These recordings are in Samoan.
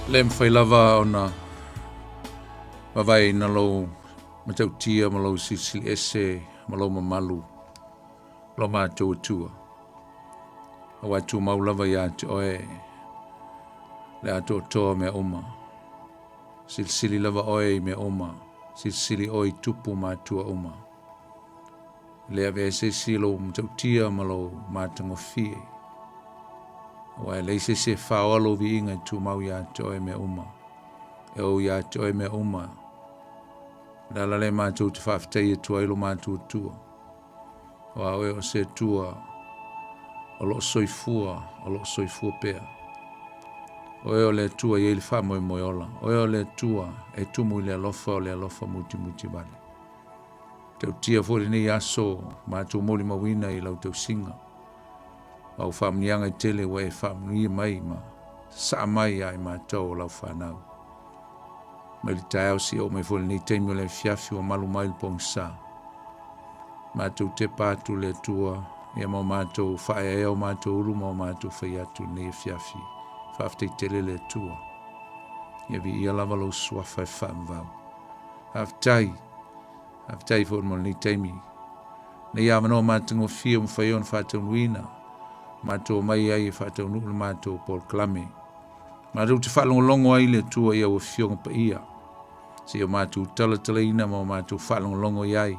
Le mafai lava ona vavaeina lou matautia ma lou silisili ese ma lou mamalu lo matou Atua. Aua e tumau lava ia te oe le atoatoa o mea uma. Silisili lava oe i mea uma, silisili oe i tupu ma atua uma. E le avea se isi lou matautia ma lou matagofie. Aua e leai se isi e faoa lou viiga e tumau ia te oe mea uma. E ou ia te oe mea uma. O le ala lea matou te faafetai atu ai lo matou Atua. Aua oe o se Atua o loo soifua, o loo soifua pea. Oe o le Atua e i ai le faamoemoe ola. Oe o le Atua e tumu i le alofa o le alofa mutimuti vale. Tautia foi lenei aso matou molimauina i lau tausiga. Au faamanuiaga e tele ua e faamanuia mai ma sasaa mai ia i matou o lau fanau. Mai le taeao seia oo mai foi lenei taimi o le afiafi ua malu mai le pogisa. Matou tepa atu le Atua ia ma o matou faaeaea o matou ulu ma o matou fai atu lenei afiafi. Faafetai tele le Atua. Ia viia lava lou suafa e faavavau. Faafetai. Faafetai foi mo lenei taimi. Nei avanoa matagofie ua mafai ona faataunuuina. Matou omai ai e faataunuu le matou polokalame. Matou te faalogologo ai i le Atua i au afioga paia, seia o matou talatalaina ma o matou faalogologo i ai.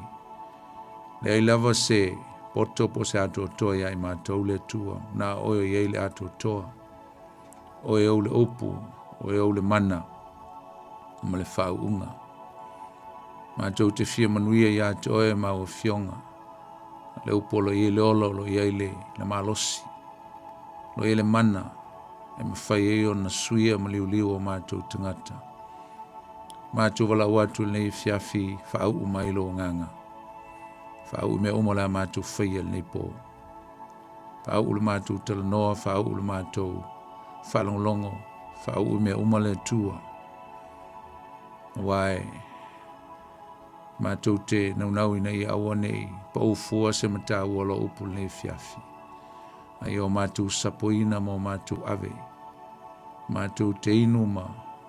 Leai lava se poto po o se atoatoa ia i matou le Atua, na o oe o i ai le atoatoa. Oe ou le upu, oe ou le mana ma le faauuga. Matou te fia manuia ia te oe ma au afioga. Le upu o lo i ai le ola, o lo i ai le, le malosi, o lo i ai le mana e mafai ai ona suia ma liuliu o matou tagata. Matou valaau atu i lenei afiafi faauu mai lou agaga. Faauu i mea uma o le a matou faia i lenei po. Faauu le matou talanoa, faauu le matou faalogologo, faauu i mea uma le Atua. Aua e matou te naunau ina ia aua ne i pau fua se mataua o lou upu i lenei afiafi. A ia o matou sapoina ma o matou ave, matou te inu ma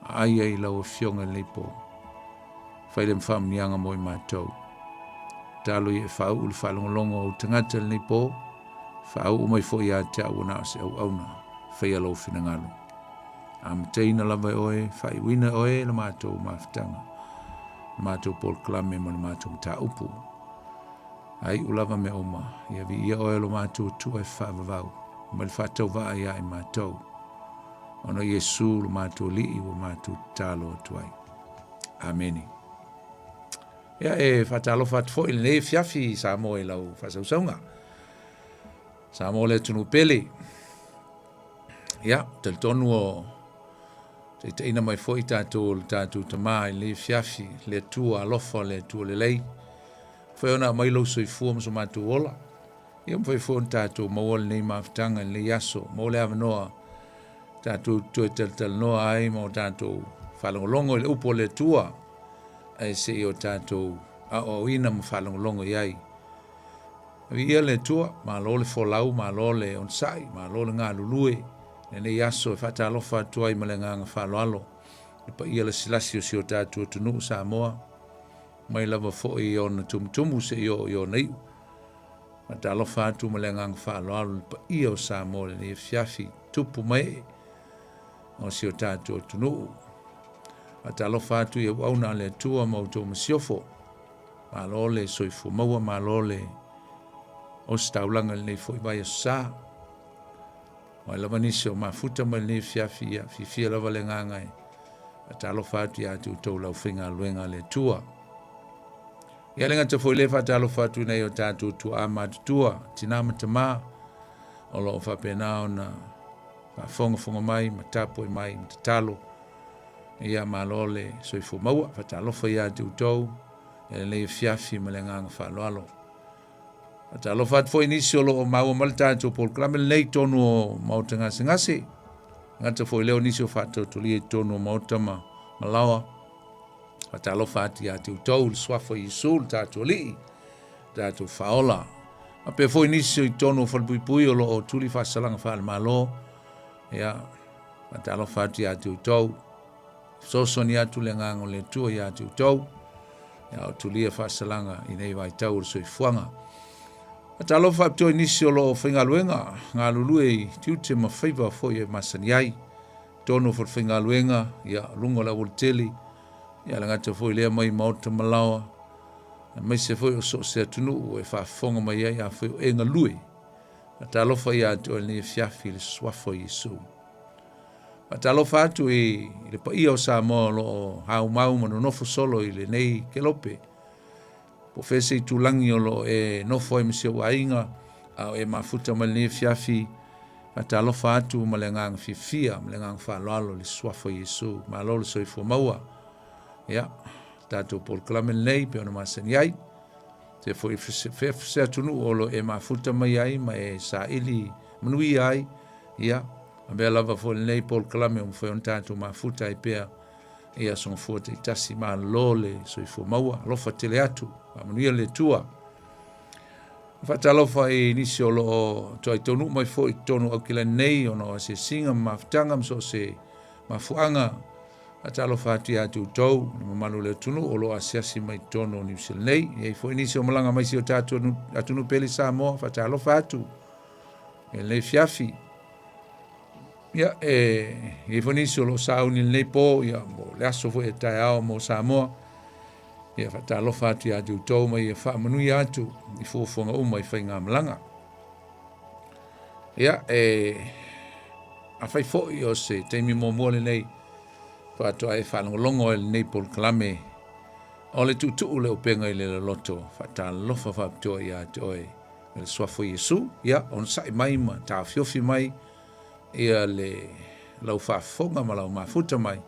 aai ai i lau Afioga i lenei po. Fai le faamuniaga mo i matou. Talo ia e faauu le faalogologo o ou tagata i lenei po, faauu mai foi ia te au ua na o se auauna, faia lou finagalo. Amataina lava e oe, faaiuina e oe le matou mafutaga, le matou polokalame ma le matou mataupu. A iu lava mea uma, ia viia oe lo matou Atua e faavavau, mai le faatauvaa ia i matou. Ona o Iesu lo matou Alii ua matou tatalo atu ai. Amene. Ia e faatalofa atu foi i lenei afiafi i Samoa i lau faasausauga. Samoa le atunuu pele. Ia, talitonu o taitaiina mai foi tatou o le tatou Tamā i lenei afiafi, le Atua alofa, le Atua lelei. Mafai ona aumai lou soifua ma so matou ola. Ia mafai foi ona tatou maua lenei mafutaga i lenei aso, maua le avanoa tatou toe talatalanoa ai ma o tatou faalogologo i le upu a le Atua, ae se i o tatou aoaoina ma faalogologo i ai. Viia le Atua, malo le folau, malo le onosai, malo le galulue. Lenei aso e faatalofa atu ai ma le agaga faaaloalo i le paia lasilasi o si o tatou atunuu Samoa, mai lava foi i ona tumutumu seia oo i ona iu. Faatalofa atu ma le agaga faaaloalo i le paia o Samoa i lenei afiafi, tupu ma ee o si o tatou atunuu. Faatalofa atu i auauna a le Atua ma outou masiofo. Malo le soifua maua, malo le ositaulaga i lenei foi vaiaso sa. Mai lava nisi o mafuta mai lenei afiafi, ia fiafia lava le agaga e faatalofa atu ia te outou le aufaigaluega a le Atua. Ia le gata foi lea faatalofa atu i nai o tatou tuaa matutua, tina ma tama, o lo o faapena ona faafogafoga mai ma tapuai mai ma tatalo. Ia malo le soifua maua, faatalofa ia te outou i lenei afiafi ma le agaga faaaloalo. Faatalofa atu foi i nisi o lo o maua mai le tatou polokalame lenei i totonu o maota gasegase. Gata foi lea o nisi o faatautolia i totonu o maota ma malaoa. Faatalofa atu ia te outou le suafa o Iesu le tatou Alii, le tatou Faaola. Faapea foi nisi o i totonu o falepuipui o lo o tuli faasalaga faale-Malo. Ia, faatalofa atu ia te outou. Fesoasoani atu le Agaga o le Atua ia te outou, a o tulia faasalaga i nei vaitau o le soifuaga. Faatalofa faapitoa i nisi o lo o faigaluega, galulue i tiute ma faiva foi e masani ai. Tonu o falefaigaluega, ia, luga o le aualatele, ia le gata foi lea mai maota ma laoa, aemaise foi o so o se atunuu e faafofoga mai ai afai o e galue. Faatalofa ia te oe i lenei afiafi i le suafa o Iesu. Faatalofa atu i le paia o Samoa o lo o haumau ma nonofo solo i lenei kelope. Po o fea se itulagi o lo o e nofo ai ma si ou aiga, a o e mafuta mai lenei afiafi, faatalofa atu ma le agaga fiafia ma le agaga faaaloalo i le suafa o Iesu. Malo le soifua maua. Ia, tatou polokalame lenei pei ona masani ai. Se foi se atunuu o lo o e mafuta mai ai ma e saili manuia ai, ia, avea lava foi lenei polokalame ua mafai ona tatou mafuta ai pea i aso gafua taitasi. Malo le soifua maua, alofa tele atu, faamanuia le Atua. Faatalofa i nisi o lo o toai taunuu mai foi i totonu o Aukilani nei ona o asiasiga ma mafutaga ma so o se mafuaaga. Faatalofa atu ia te outou, le mamalu o le atunuu o lo o asiasi mai i totonu o Niu Sila nei. E i ai foi nisi o malaga mai si o tatou atunuu pele Samoa, faatalofa atu i lenei afiafi. Ia, e i ai foi nisi o lo o sauni i lenei po, ia, mo le aso foi e taeao mo Samoa. Ia, faatalofa atu ia te outou ma ia faamanuia atu i fuafuaga uma i faigamalaga. Ia, e afai foi o se taimi muamua lenei faatoa e faalogologo ai i lenei polokalame o le tuutuu le upega i le loloto, faatalofa faapitoa ia te oe i le suafa o Iesu. Ia, onosai mai ma taofiofi mai ia le lau faafofoga ma lau mafuta mai,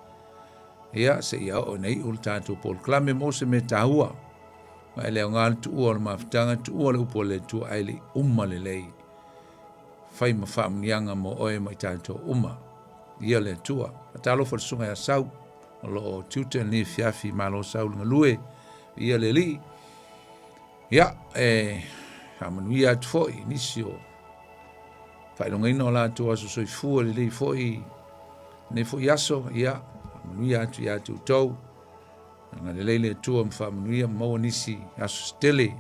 ia, seia oo ina iu le tatou polokalame mo se mea taua. Ma e le aoga le tuua o le mafutaga, tuua le upu a le Atua ae le i uma lelei. Fai ma faamanuiaga mo oe ma i tatou uma. Ia le Atua. Faatalofa i le susuga ia Sau, o lo o tiute i lenei afiafi, malo Sau le galue, ia le Alii. Ia, e faamanuia atu foi i nisi o faailogaina o latou aso soifua lelei foi lenei foi aso, ia, faamanuia atu ia te outou. Agalelei le Atua ma faamanuia ma maua nisi aso se tele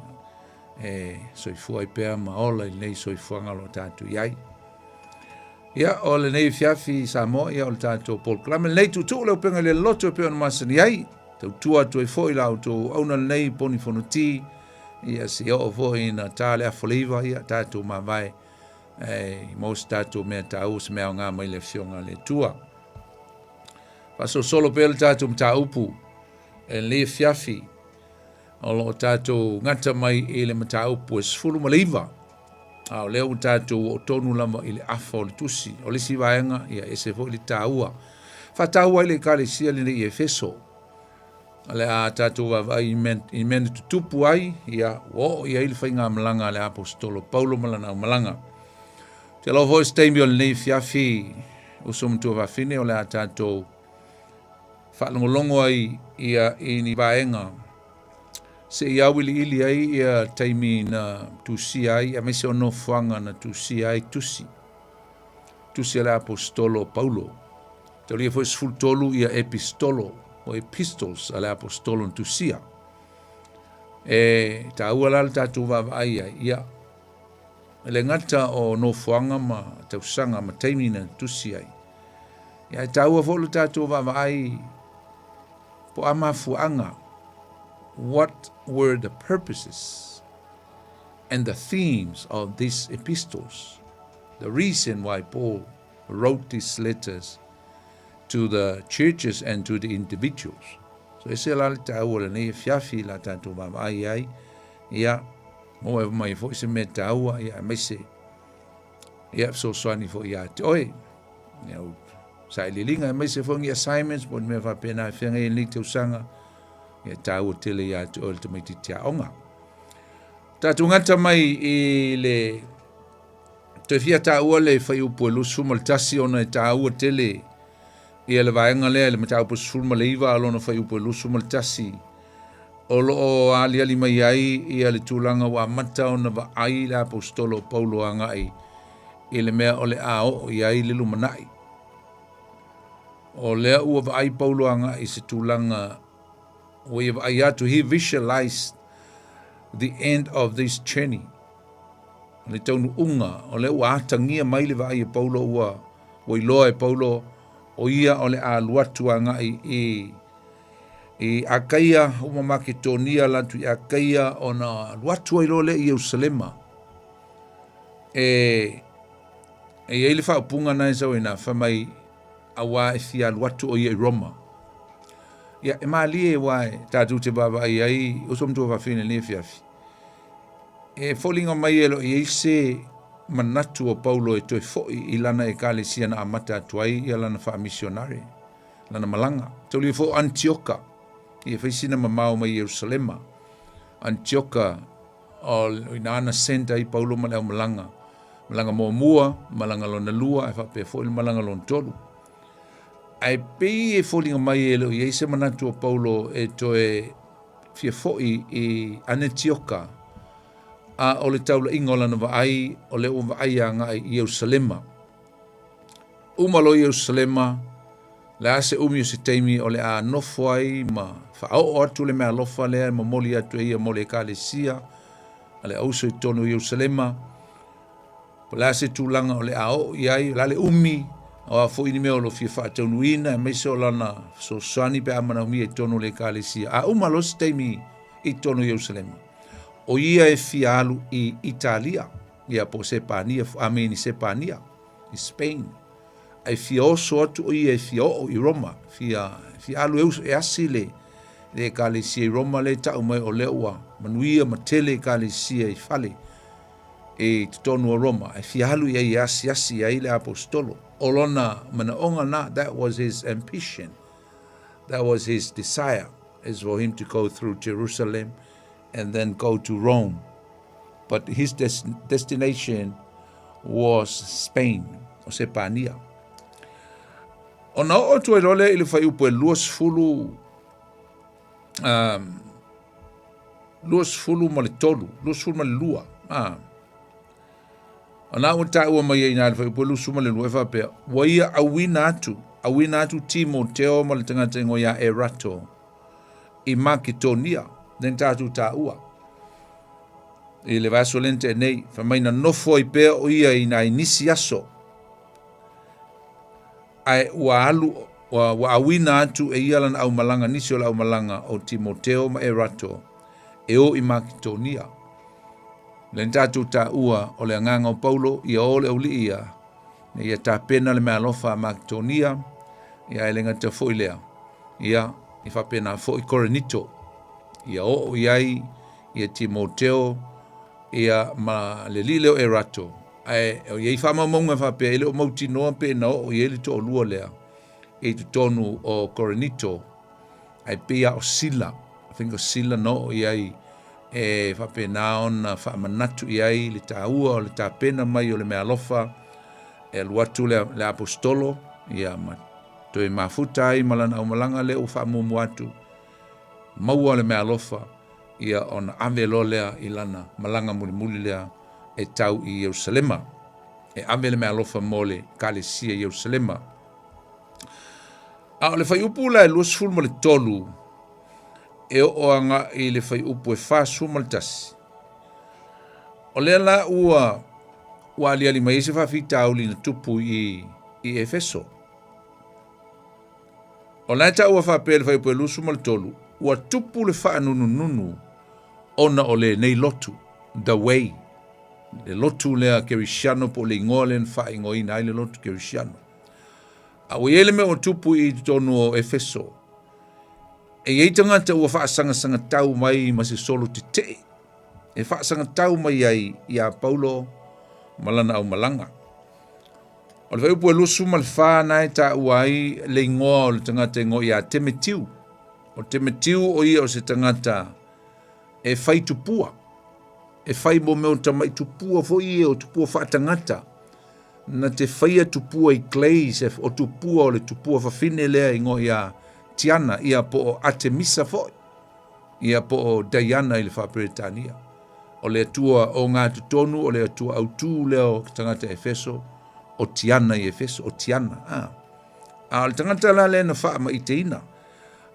e soifua ai pea ma ola i lenei soifuaga o lo o tatou i ai. Ia, o lenei afiafi Samoa, ia o le tatou polokalame lenei tuutuu le upega i le loto e pei ona masani ai. Tautua atu ai foi la outou auauna lenei Poni Fonoti, ia se i oo foi ina ta le afa o le 9, ia tatou mavae e maua se tatou mea taua, se mea aoga mai le Afioga a le Atua. Faasolosolo pea le tatou mataupu e lenei afiafi o lo o tatou gata mai i le mataupu e 19, a o lea ua tatou oo tonu lava i le afa o le tusi. O le isi vaega, ia ese foi le taua. Faataua ai le Ekalesia lenei i Efeso. O le a tatou vaavaai i mea na tutupu ai, ia ua oo i ai le faigamalaga a le aposetolo Paulo ma lana aumalaga. Ou te alofa foi se taimi o lenei afiafi, uso ma tuafafine, o le a tatou faalogologo ai ia i ni vaega se i auiliili ai ia taimi na tusia ai, aemaise o nofoaga na tusia ai tusi. Tusi a le aposetolo o Paulo. Taulia foi 13 ia epistolo o epistles a le aposetolo na tusia. E taua la le tatou vaavaai ai, ia, E le gata o nofoaga ma tausaga ma taimi na tusi ai, ia e taua foi lo tatou vaavaai po a mafuaaga, what were the purposes and the themes of these epistles, the reason why Paul wrote these letters to the churches and to the individuals. So ese la le taua o lenei afiafi la tatou vaavaai ai, ia, maua mai foi se mea taua, ia, aemaise, ia, fesoasoani foi ia te oe, ia, sailiiliga, aemaise foi ni assignments, po o ni mea faapena e feagai ai lenei tausaga, ia, taua tele ia te oe le tamaitiiti aoga. Tatou gata mai i le toe fia taua le fuaiupu e 21 ona e taua tele ia le vaega lea i le mataupu 19 a lona fuaiupu e 21 o lo o aliali mai ai ia le tulaga ua amata ona vaai le aposetolo o Paulo agai i le mea o le a oo i ai le lumanai. O lea ua vaai Paulo agai i se tulaga ua ia vaai atu, he visualized the end of this journey. O le taunuuga, o lea ua atagia mai le vaai e Paulo ua ua iloa e Paulo o ia o le a alu atu agai i i Akaia, uma Maketonia alu atu i Akaia ona alu atu ai loa lea i Ierusalema. E e i ai le faaupuga na e sau ai na, fai mai auā e fia alu atu o ia i Roma. Ia, e malie aua e tatou te vaavaai ai, uso matua fafine i lenei afiafi. E foliga mai e le o i ai se manatu o Paulo e toe foi i lana ekalesia na amata atu ai ia lana faamisionare, lana malaga. Taulia foi o Anitioka, ia fai sina mamao mai Ierusalema. Anitioka, o ina na send ai Paulo ma le aumalaga, malaga muamua, malaga lona lua, ae faapea foi le malaga lona tolu. Ae pei e foliga mai e le o i ai se manatu o Paulo e toe fia foi i Anetioka, a o le taulaiga o lana vaai, o lea ua vaai agai i Ierusalema. Uma loa Ierusalema, le a se umi o se taimi o le a nofo ai ma faaoo atu le meaalofa lea e momoli atu e ia mo le ekalesia a le auso i totonu o Ierusalema. Po o le a se tulaga o le a oo i ai, o le a le umi, o a foi ni mea o lo o fia faataunuuina, aemaise o lana fesoasoani pe a manaomia i totonu o le ekalesia. A uma loa se taimi i totonu o Ierusalema, o ia e fia alu i Italia, ia po o Sepania, amini Sepania, i Spain. Ae fia oso atu o ia e fia oo i Roma, fia, fia alu e, uso, e asi le, le ekalesia i Roma le tau mai o lea ua manuia ma tele ekalesia i fale i totonu o Roma. E fia alu i ai e asiasi ai le aposetolo. O lona manaoga na, that was his ambition. That was his desire, is for him to go through Jerusalem and then go to Rome. But his des destination was Spain, o Sepania. Ona oo atu ai loa lea i le fuaiupu e 20, um, 23, 22, ah. Ona ua taua mai ai i ina i le fuaiupu e 22 e faapea, ua ia auina atu, auina atu Timoteo ma le tagata igoa ia Erato i Maketonia, lea na tatou taua i le vaiaso lea na tea nei, fai mai na nofo ai pea o ia i nai nisi aso, ae ua alu, ua, ua auina atu e ia lana aumalaga, nisi o le aumalaga o Timoteo ma Erato, e o i Maketonia. Lea na tatou taua o le agaga o Paulo, ia o le aualii ia, ina ia tapena le meaalofa a Maketonia, ia ae le gata foi lea, ia, i faapena foi Korinito, ia oo i ai ia Timoteo, ia ma le alii lea o Erato, ae o i ai faamaumauga e faapea e le o mautinoa pe na oo i ai le toalua lea i totonu o Korinito, ae pei lava o Sila, I think o Sila na oo i ai e faapena ona faamanatu i ai le taua o le tapena mai o le meaalofa e alu atu le, le aposetolo ia ma toe mafuta ai ma lana aumalaga lea ua faamuamua atu maua le meaalofa ia ona ave loa lea i lana malaga mulimuli lea e tau i Ierusalema e ave le meaalofa mo le ekalesia i Ierusalema. A o le fuaiupu la e 23 e oo agai i le fuaiupu e 41, o lea la ua ua aliali mai ai se faafitauli na tupu i, i Efeso. O la e taua faapea i le fuaiupu e 23, ua tupu le faanunununu ona o lenei lotu, the way, le lotu lea kerisiano po o le igoa lea na faaigoaina ai le lotu kerisiano. A ua i ai le mea ua tupu i totonu o Efeso, e i ai tagata ua faasagasagatatau mai ma se solo tetee, e faasagatau mai ai iā Paulo ma lana aumalaga. O le fuaiupu e 24 na e taua ai le igoa o le tagata igoa ia Temetiu. O Temetiu o ia o se tagata e fai tupua, e fai mo mea o tamai tupua foi ia o tupua faatagata. Na te faia tupua i glaze, o tupua o le tupua fafine lea igoa ia Tiana, ia po o Atemisa foi, ia po o Diana i le Faa-Peretania. O le Atua o ngā totonu, o le Atua autū lea o tagata Efeso, o Tiana i Efeso, o Tiana, a. A o le tagata la lea na faamaiteina.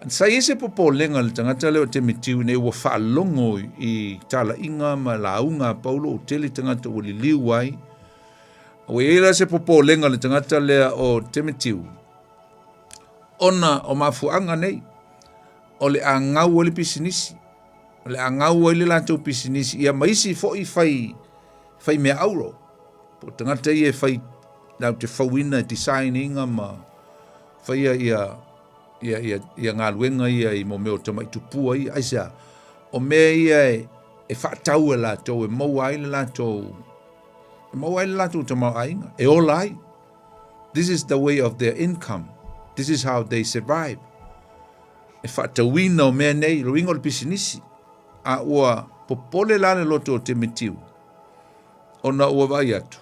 Sa i ai se popolega i le tagata lea o Temetiu ina ua faalogo i talaiga ma lauga a Paulo ua tele tagata ua liliu ai. Ua i ai la se popolega i le tagata lea o Temetiu ona o mafuaaga nei, o le a gau ai le pisinisi, o le a gau ai le latou pisinisi ia ma isi foi fai fai mea auro. Po o tagata ia e fai latou te fauina, design ina ma faia ia ia, ia, ia galuega ia i mo mea o tamai tupua ia. Aisea? O mea ia e, e faatau e latou e maua ai le latou e maua ai le latou tamaoaiga, e ola ai. This is the way of their income. This is how they survive. E faatauina o mea nei, lo uiga o le pisinisi. A ua popole la le loto o Temetiu, ona ua vaai atu,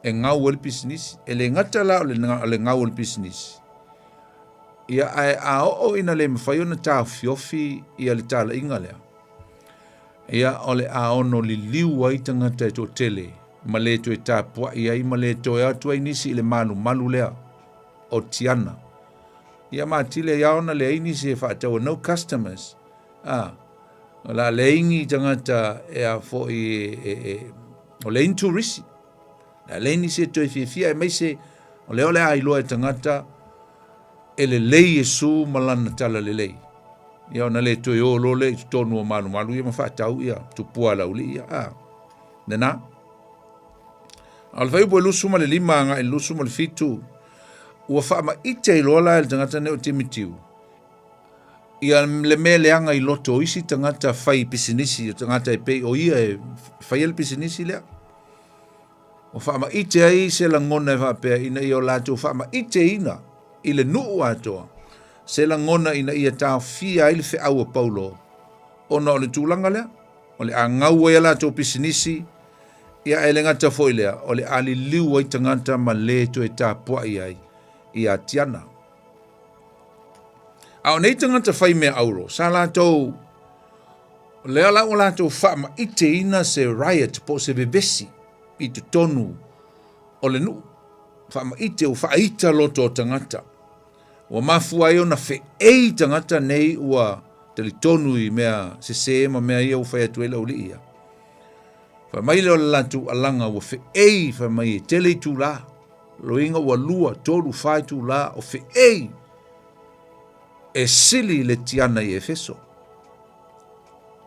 e gau ai le pisinisi. E le gata la o le, o le gau o le pisinisi, ia ae a oo ina le mafai ona taofiofi ia le talaiga lea, ia o le a ono liliu ai tagata e toatele ma le toe tapuai ai ma le toe atu ai nisi i le malumalu lea o Tiana. Ia ma atili ai ona leai nisi e faataua, no customers. Ah, o le a leai ni tagata e a foi e, e, e o leai ni turisi. Le a leai nisi e toe fiafia aemaise o lea o le a iloa e tagata e lelei Iesu ma lana talalelei. Ia ona le toe o loa lea i totonu o malumalu ia ma faatau ia tupua a le aualii ia. Ah, lena. A o le fuaiupu e 25 agai i le 27, ua faamaite ai loa la e le tagata nei o Timitiu ia le mea leaga i loto o isi tagata fai pisinisi, o tagata e pei o ia e faia le pisinisi lea. Ua faamaite ai se lagona e faapea ina ia o latou faamaiteina i le nuu atoa se lagona ina ia taofia ai le feau a Paulo ona o le tulaga lea, o le a gau ai a latou pisinisi, ia e le gata foi lea, o le a liliu ai tagata ma le toe tapuai ai ia Tiana. A o nei tagata fai mea auro, sa latou lea la ua latou faamaiteina se riot po o se vevesi i totonu o le nuu. Faamaite ua faaita loto o tagata. Ua mafua ai ona feei tagata nei ua talitonu i mea sese ma mea ia ua fai atu ai le aualii ia. Fai mai lea o le latou alaga ua feei fai mai e tele itula. Loiga ua 2, 3, 4 itula o feei e sili le tiana i Efeso.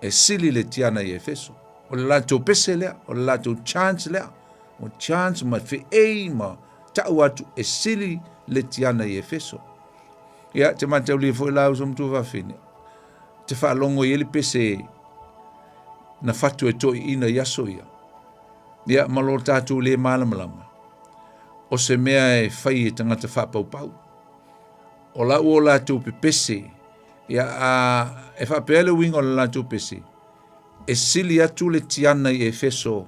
E sili le tiana i Efeso. O le latou pese lea, o le latou chance lea. O chance ma feei ma tau atu e sili le tiana i Efeso. Ia, te mataulia foi la uso matua fafine. Te faalogo i ai le pese na fatu e toeaiina i aso ia. Ia, ma lo tatou le malamalama. O se mea e fai e tagata faapaupau. O la ua o latou pepese, ia, a, e faapea le uiga o le latou pese, e sili atu le tiana i Efeso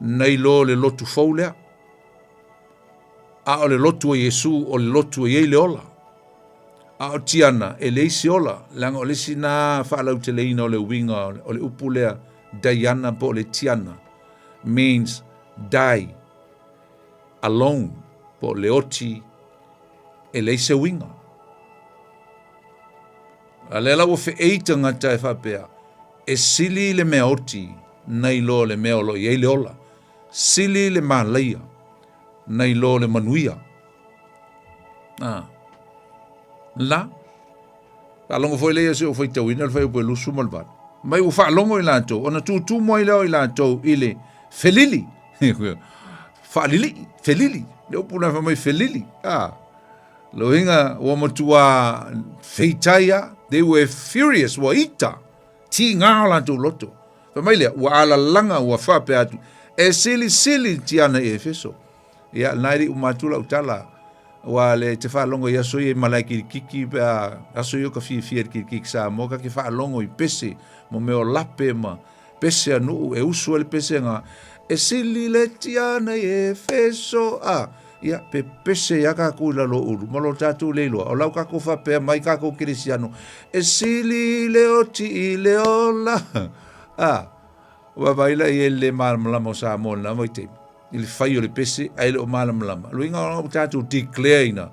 nai lo le lotu fou lea. A o le lotu o Iesu o le lotu e i ai le ola. A o Tiana, e leai se ola, leaga o le isi na faalauteleina o le uiga o le upu lea Diana po o le Tiana means die alone, po o le oti e leai se uiga. A lea la ua feei tagata e faapea, e sili le mea oti nai lo le mea o lo o i ai le ola, sili le malaia nai lo le manuia. Ah. La. Faalogo foi lea si ou faitauina le fuaiupu e 28. Mai ua faalogo i latou, ona tutumu ai lea o i latou i le felili. Faalilii, felili. Le upu na fai mai felili. Ah. Loiga ua matua feitai a. They were furious, ua ita. Tigā o latou loto. Fai mai lea, ua alalaga, ua faapea atu, e silisili tiana i Efeso. Ia, lena e le i uma atu lau tala, ua le te faalogo i aso ia i malae kilikiki, pe a aso ia o ka fiafia i le kilikiki Samoa, ka ke faalogo i pese, mo mea o lape ma pese a nuu, e usu ai le pese nga, e sili le tiana i Efeso, a, ia, pe pese ia kākou i lalo o ulu, ma lo tātou le iloa, o lau kākou faapea mai kākou kerisiano, e sili le oti i le ola, a, vaavaai la i ai le le malamalama o Samoa i lena vaitaimi, i le fai o le pese, ae le o malamalama. Luiga o lau tātou declare ina,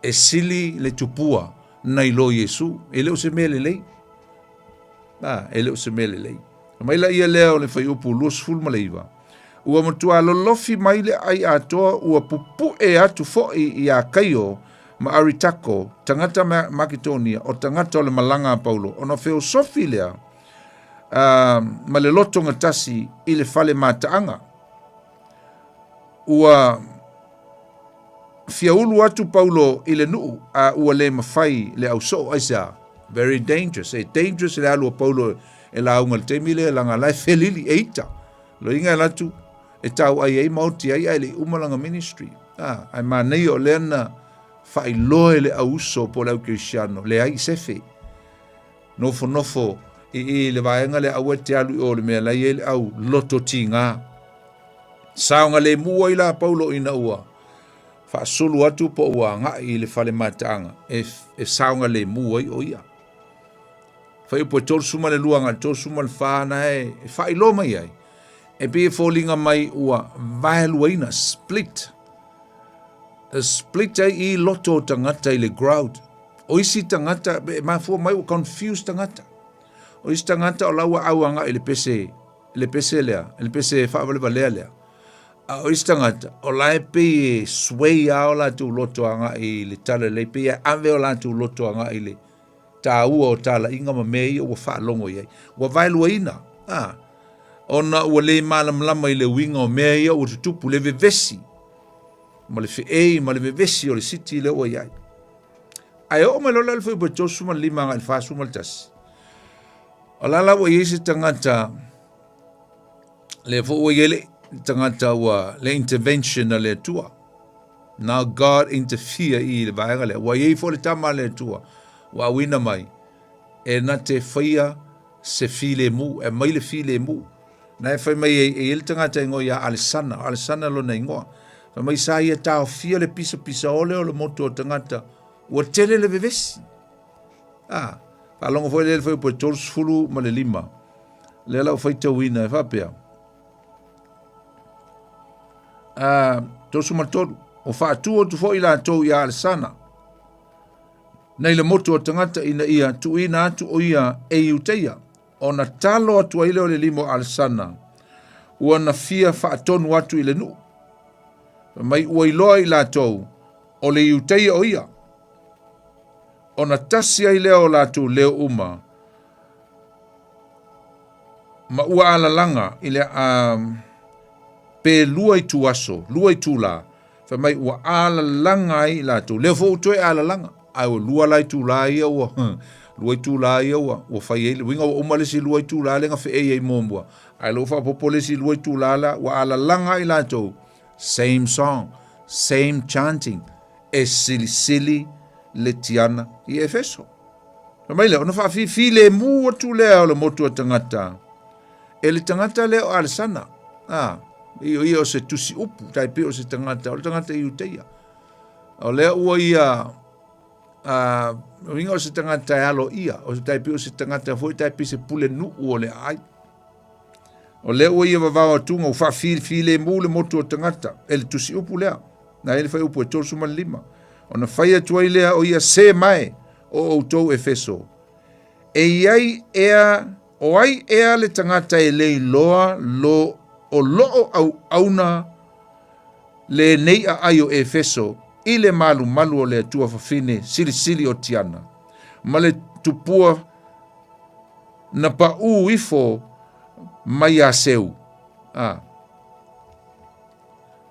E sili le tupua nai lo Iesu. E le o se mea lelei. A, e le o se mea lelei. Mai la ia lea o le fuaiupu 29, ua matua lolofi mai le ai atoa ua pupu'e atu fo'i iā Kaio ma Aritako, tagata Maketonia, o tagata o le malaga a Paulo, ona feosofi lea ma le loto gatasi i le fale mataaga. Ua fiaulu atu Paulo i le nuu a ua le mafai le ausoo. Aisea? Very dangerous. E dangerous le alu o Paulo e lauga i le taimi lea, leaga la e felili, e ita. Loiga e alu atu e tauai ai ma oti ai ae le i uma lana ministry. Ah, ae manaia o lea na faailoa e le au uso po o le au kerisiano, leai sefe. Nofonofo i i le vaega lea aua e te alu i o le mea la i ai le au loto tiga. Saogalemu ai la Paulo ina ua faasulu atu po ua agai i le fale mataaga e, e saogalemu ai o ia. Fuaiupu e 32 agai 34 na e, e faailoa mai ai, e pei e foliga mai ua vaeluaina, split. E split ai i loto o tagata i le crowd. O isi tagata, e mafua mai ua confuse tagata. O isi tagata o la ua au agai i le pese, le pese lea, le pese faavalevalea lea. A o isi tagata, o la e pei e sway lava o latou loto agai i le tala lelei, pei e ave o latou loto agai i le taua o talaiga ma mea ia ua faalogo i ai. Ua vaeluaina, a, ona ua le malamalama i le uiga o mea ia ua tutupu, le vevesi ma le feei ma le vevesi o le siti lea ua i ai. Ae oo mai loa la le fuaiupu e 35 agai le 41, o la la ua i ai se tagata, lea foi ua i ai le tagata ua le intervention a le Atua. Now God interfere i le vaega lea. Ua i ai foi le tama a le Atua ua auina mai e na te faia se filemu, e mai le filemu. Na e fai mai e, e i ai le tagata e igoa ia Alesana, o Alesana lona igoa. Fai mai sa ia taofia le pisapisa ole o le motu o tagata, ua tele le vevesi. Ah, faalogo foi lea le fuaiupu e 35. Lea la ua faitauina e faapea. Ah, 33. O faatu atu foi latou ia Alesana, nei le motu o tagata ina ia tuuina atu o ia e Iuteia, ona talo atu ai lea o le lima o Alesana, ua na fia faatonu atu i le nuu. Fai mai ua iloa i latou, o le Iuteia o ia. Ona tasi ai lea o latou leo uma, ma ua alalaga i le um, pe lua ituaso, lua itula, fai mai ua alalaga ai i latou. Lea foi ua toe alalaga, ae ua lua la itula ia ua, lua itula ia ua, ua fai ai le uiga ua uma le isi lua itula lea na feei ai muamua. Ae lea ua faaopoopo le isi lua itula la, ua alalaga ai latou. Same song, same chanting, e silisili le tiana i Efeso. Fai mai lea, ona faafifilemu atu lea o le motu a tagata e le tagata lea o Alesana. A, ia ia o se tusi upu, tai pei o se tagata, o le tagata Iuteia. O lea ua ia, a, uiga o se tagata e alo ia, o se tai pei o se tagata foi tai pei se pule nuu o le aai. O lea ua ia vavao atuga ua faafilemu le motu o tagata e le tusi upu lea. Na e le fai upu e 35. Ona fai atu ai lea o ia se mae o outou Efeso. E i ai ea, o ai ea le tagata e le iloa lo o loo auauna lenei aai o Efeso i le malumalu o le Atua fafine silisili o Tiana, ma le tupua na paʻū ifo mai iā Seu. A.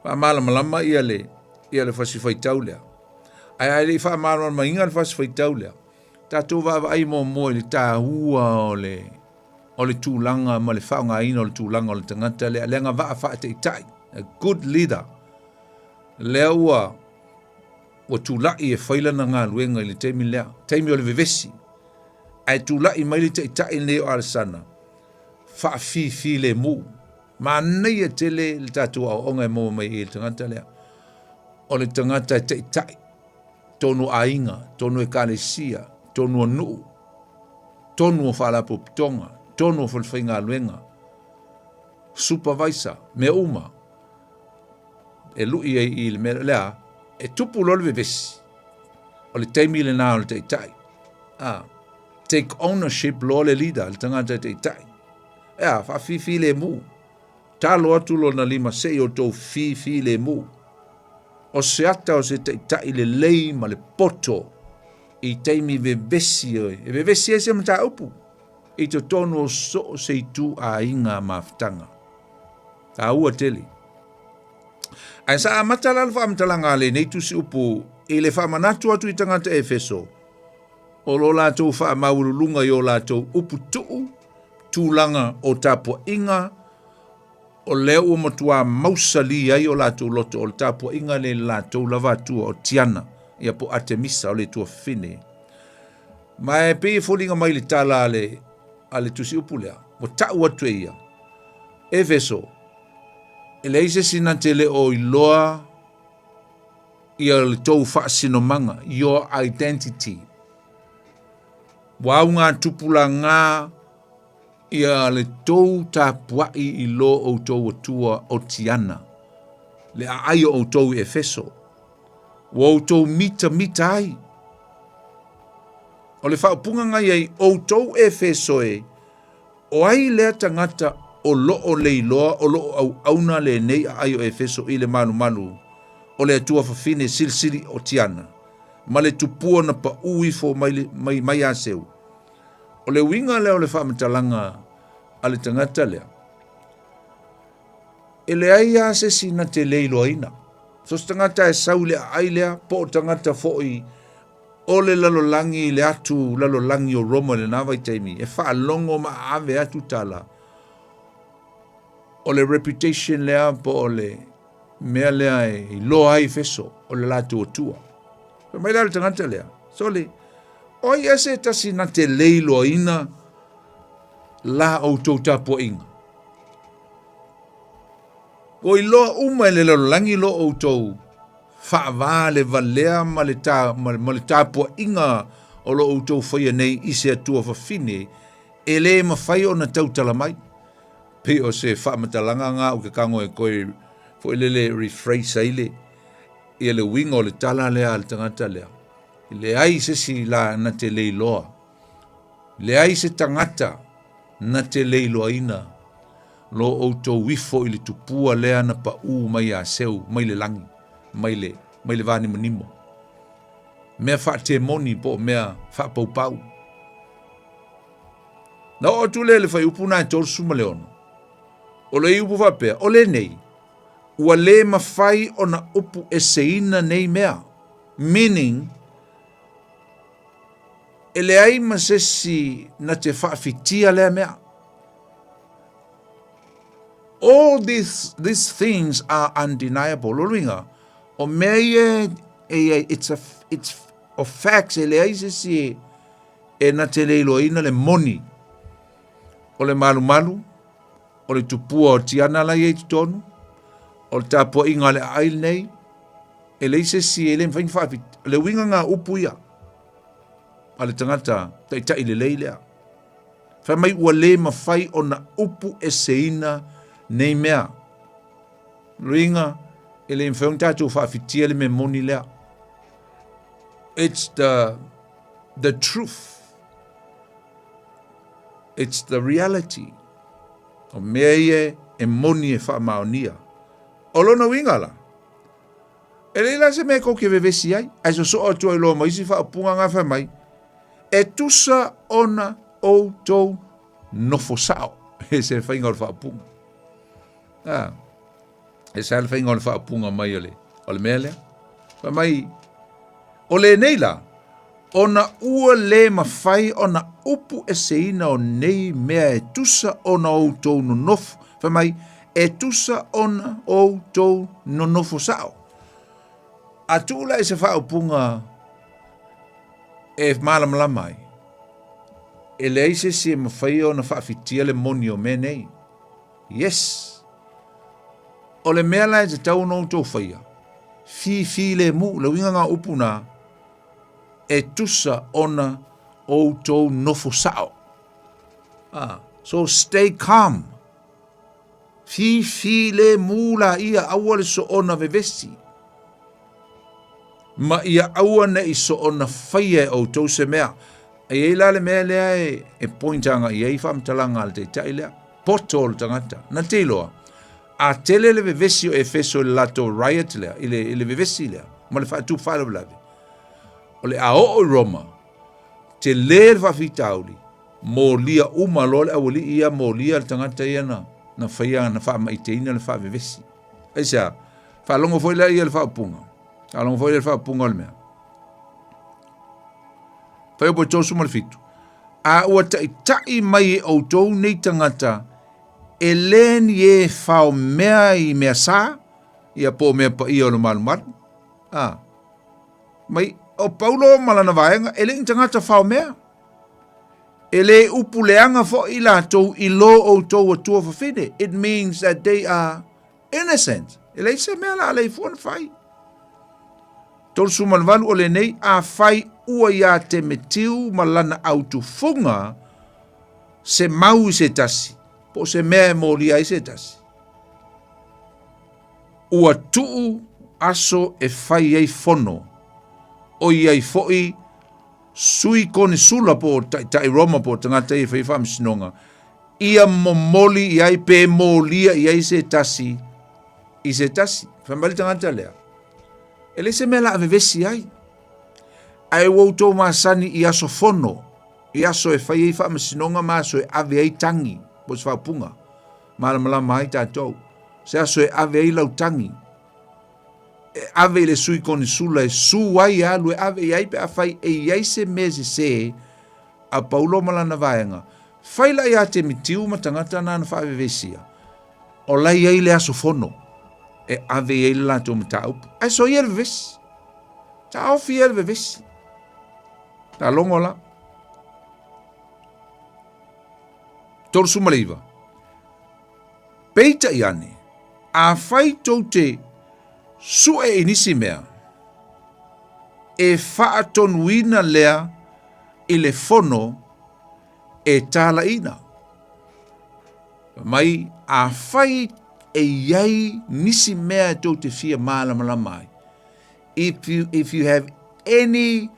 Faamalamalama ia le, ia le fasi faitau lea. Ae a le i faamalamalamaina le fasi faitau lea, tatou vaavaai muamua i le taua o le, o le tulaga ma le faaaogaina o le tulaga o le tagata lea, le agavaa faataitai, a good leader. Lea ua ua tulai e fai lana galuega i le taimi lea, taimi o le vevesi. Ae tulai mai le taitai lenei o Alesana, faafifilemu. Manaia tele le tatou aoaoga e maua mai i le tagata lea. O le tagata e taitai, tonu aiga, tonu ekalesia, tonu o nuu, tonu o faalapotopotoga, tonu o falefaigaluega, supervisor, mea uma e lui ai i le mea lea, e tupu loa le vevesi. O le taimi lena o le taitai. A, take ownership loa le leader, le tagata e taitai. Ea, faafifilemu. Talo atu lona lima se i outou fifilemu. O se ata o se taitai lelei ma le poto i taimi vevesi e vevesi ai se mataupu i totonu o so o se ituaiga mafutaga. Taua tele. Ae sa amata la le faamatalaga a lenei tusi upu i le faamanatu atu i tagata Efeso o lo latou faamaualuluga i o latou upu tuu, tulaga o tapuaiga, o lea ua matuā mausali ai o latou loto o le tapuaiga lea i le latou lava atua o Tiana, ia po o Atemisa o le atua fafine. Ma e pei e foliga mai le tala a le, a le tusiupu lea, ua tau atu e ia, Efeso, e leai se isi na te le o iloa ia le tou faasinomaga, your identity. Ua augatupulaga ia le tou tapuai i lo outou Atua o Tiana, le aai o outou i Efeso, ua outou mitamita ai. O le faaupuga na i ai, outou Efeso e, o ai lea tagata o lo o leiloa o lo o auauna lenei aai o Efeso i le malumalu o le Atua fafine silisili o Tiana, ma le tupua na paʻū ifo mai, mai, mai Aseu. O le uiga lea o le faamatalaga a le tagata lea, e leai lava se isi na te le iloaina. So se tagata e sau i le aai lea, po o tagata foi o le lalolagi i le atu lalolagi o Roma i lena vaitaimi, e faalogo ma aave atu tala, o le reputation lea po o le mea lea e iloa ai Efeso o le latou Atua. Fai mai la le tagata lea, sole, o ai ea se tasi na te le iloaina la outou tapuaiga? Ua iloa uma e le lalolagi lo outou faavā le valea ma le, ta, ma, ma le tapuaiga o lo outou faia nei i se Atua fafine e le mafai ona tautala mai. Pei o se faamatalaga nga ou te tago e toe foi lele rephrase ai le ia le uiga o le tala lea a le tagata lea. E leai se isi la na te le iloa. Leai se tagata na te le iloaina lo outou ifo i le tupua lea na paʻū mai ia Seu mai le lagi, mai le, mai le vanimonimo. Mea faatemoni po o mea faapaupau. Na oo atu lea i le fuaiupu na e 36, o le upu faapea, o lenei, ua le mafai ona upu eseina nei mea, meaning, e leai ma se isi na te faafitia lea mea. All these, these things are undeniable. O luiga, o mea ia e, e, it's a, it's a facts, e leai se isi e, e na te le iloaina le moni o le malumalu, o le tupua o Tiana la i ai totonu, o le tapuaiga a le aai lenei, e leai se isi e le mafai ona faafit. O le uiga ngā upu ia a le tagata taitai lelei lea. Fai mai ua le mafai ona upu eseina nei mea. Luiga, e le mafai ona tatou faafitia le mea moni lea. It's the the truth. It's the reality. O mea ia e moni e faamaonia. O lona uiga la, e leai la se mea kou ke vevesi ai, ae sosoo atu ai loa ma isi faaupuga nga fai mai, e tusa ona outou nofo sao. E se faiga o le faaupuga. Ah, e sa le faiga o le faaupuga mai o le, o le mea lea. Fai mai, o lenei la, ona ua le mafai ona upu eseina o nei mea e tusa ona outou nonofo. Fai mai, e tusa ona outou nonofo sao. A tuu la i se faaupuga e malamalama ai, e leai se isi e mafai ona faafitia le moni o mea nei. Yes! O le mea la e tatau ona outou faia, fifilemu, le uiga nga upu na, e tusa ona outou nofo sao. Ah, so stay calm. Fifilemu la ia, aua le soona vevesi. Ma ia aua ne i soona faia e outou se mea. E i ai la le mea lea e, e point agai i ai faamatalaga a le taitai lea. Poto o le tagata. Na te iloa, a tele le vevesi o Efeso i le latou riot lea, i le, i le vevesi lea, ma le faatupu faalavelave, o le a oo i Roma, tele le faafitauli, molia uma loa le aualii ia, molia le tagata ia na, na faia, na faamaiteina le faavevesi. Aisea? Faalogo foi lea ia le faaupuga. Faalogo foi lea le faaupuga o le mea. Fuaiupu e 37. A ua taitai mai e outou nei tagata e le ni e fao mea i mea sa, ia po o mea paia o le malumalu. A. Mai, o Paulo ma lana vaega, e le ni tagata fao mea. E le upu leaga foi latou i lo outou atua fafine. It means that they are innocent. E leai se mea la a leifua na fai. 38 o lenei, afai ua iā Temetiu ma lana autufuga se mau i se tasi, po o se mea e molia ai se tasi. Ua tuu aso e fai ai fono, ʻoiai foi sui konesula po o taitai Roma po o tagata ia e faia faamasinoga, ia momoli i ai pe molia i ai se tasi i se tasi. Fai mai le tagata lea, e leai se mea la a vevesi ai, ae ua outou masani i aso fono, i aso e fai ai faamasinoga ma aso e ave ai tagi, po o se faaupuga, malamalama ai tatou, se aso e ave ai lau tagi, e ave i le sui konesula e su ai e alu e ave i ai pe afai e i ai se mea sesē a Paulo ma lana vaega. Fai la iā Temitiu ma tagata na na faavevesia, o la i ai le aso fono e ave i ai le latou mataupu. Ae soia le vevesi. Taofi ia le vevesi. Taalogo la. 39. Peitai ane, afai tou te sue i nisi mea, e faatonuina lea i le fono e talaiina. Fai mai, afai e i ai nisi mea e tou te fia malamalama ai, if you have any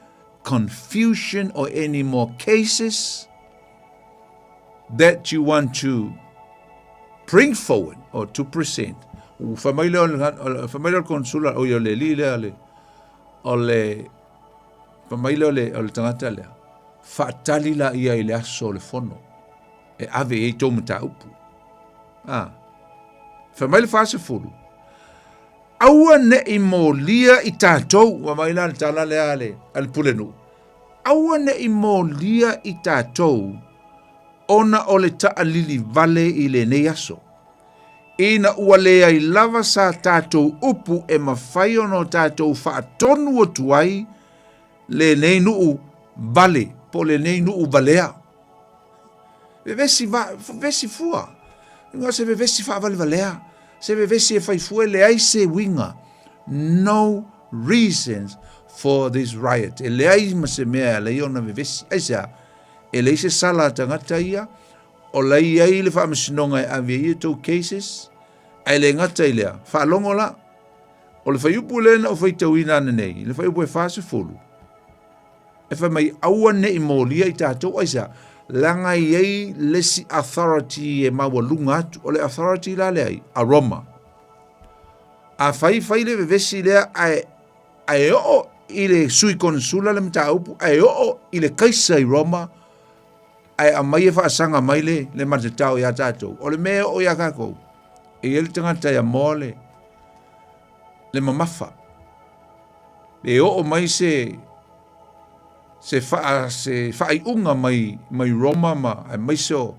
confusion or any more cases that you want to bring forward or to present, fai mai lea o le, fai mai lea o le konsula, oi o le alii lea, le, o le, fai mai lea o le, o le tagata lea, faatali la ia i le aso o le fono e ave i ai tou mataupu. Ah. Fai mai le 40, aua ne i molia i tatou, ua mai la le tala lea a le, a le pulenuu, aua ne i molia i tatou ona o le taalili vale i lenei aso, ina ua leai lava sa tatou upu e mafai ona o tatou faatonu atu ai lenei nuu vale po o lenei nuu valea. Vevesi, va, vevesi fua. Ingoa se vevesi faavalevalea. Se vevesi e fai fua e leai se uiga. No reasons for this riot. E leai ma se mea e ala ai ona vevesi. Aisea? E leai se sala a tagata ia, o la i ai le faamasinoga e ave ai e tou cases, ae le gata i lea, faalogo la, o le fuaiupu lea na ou faitauina ananei, le fuaiupu e 40, e fai mai, aua ne i molia i tatou, aisea? Leaga e i ai le isi authority e maualuga atu, o le authority la lea ai, a Roma. Afai fai le vevesi lea ae ae oo i le sui konesula le mataupu, ae oo i le kaisa i Roma, ae aumai e faasaga mai le, le matatao iā tatou. O le mea e oo iā tatou, e i ai le tagata e amoa le, le mamafa. E oo mai se, se, faa, se faaiuga mai, mai Roma ma aemaise o,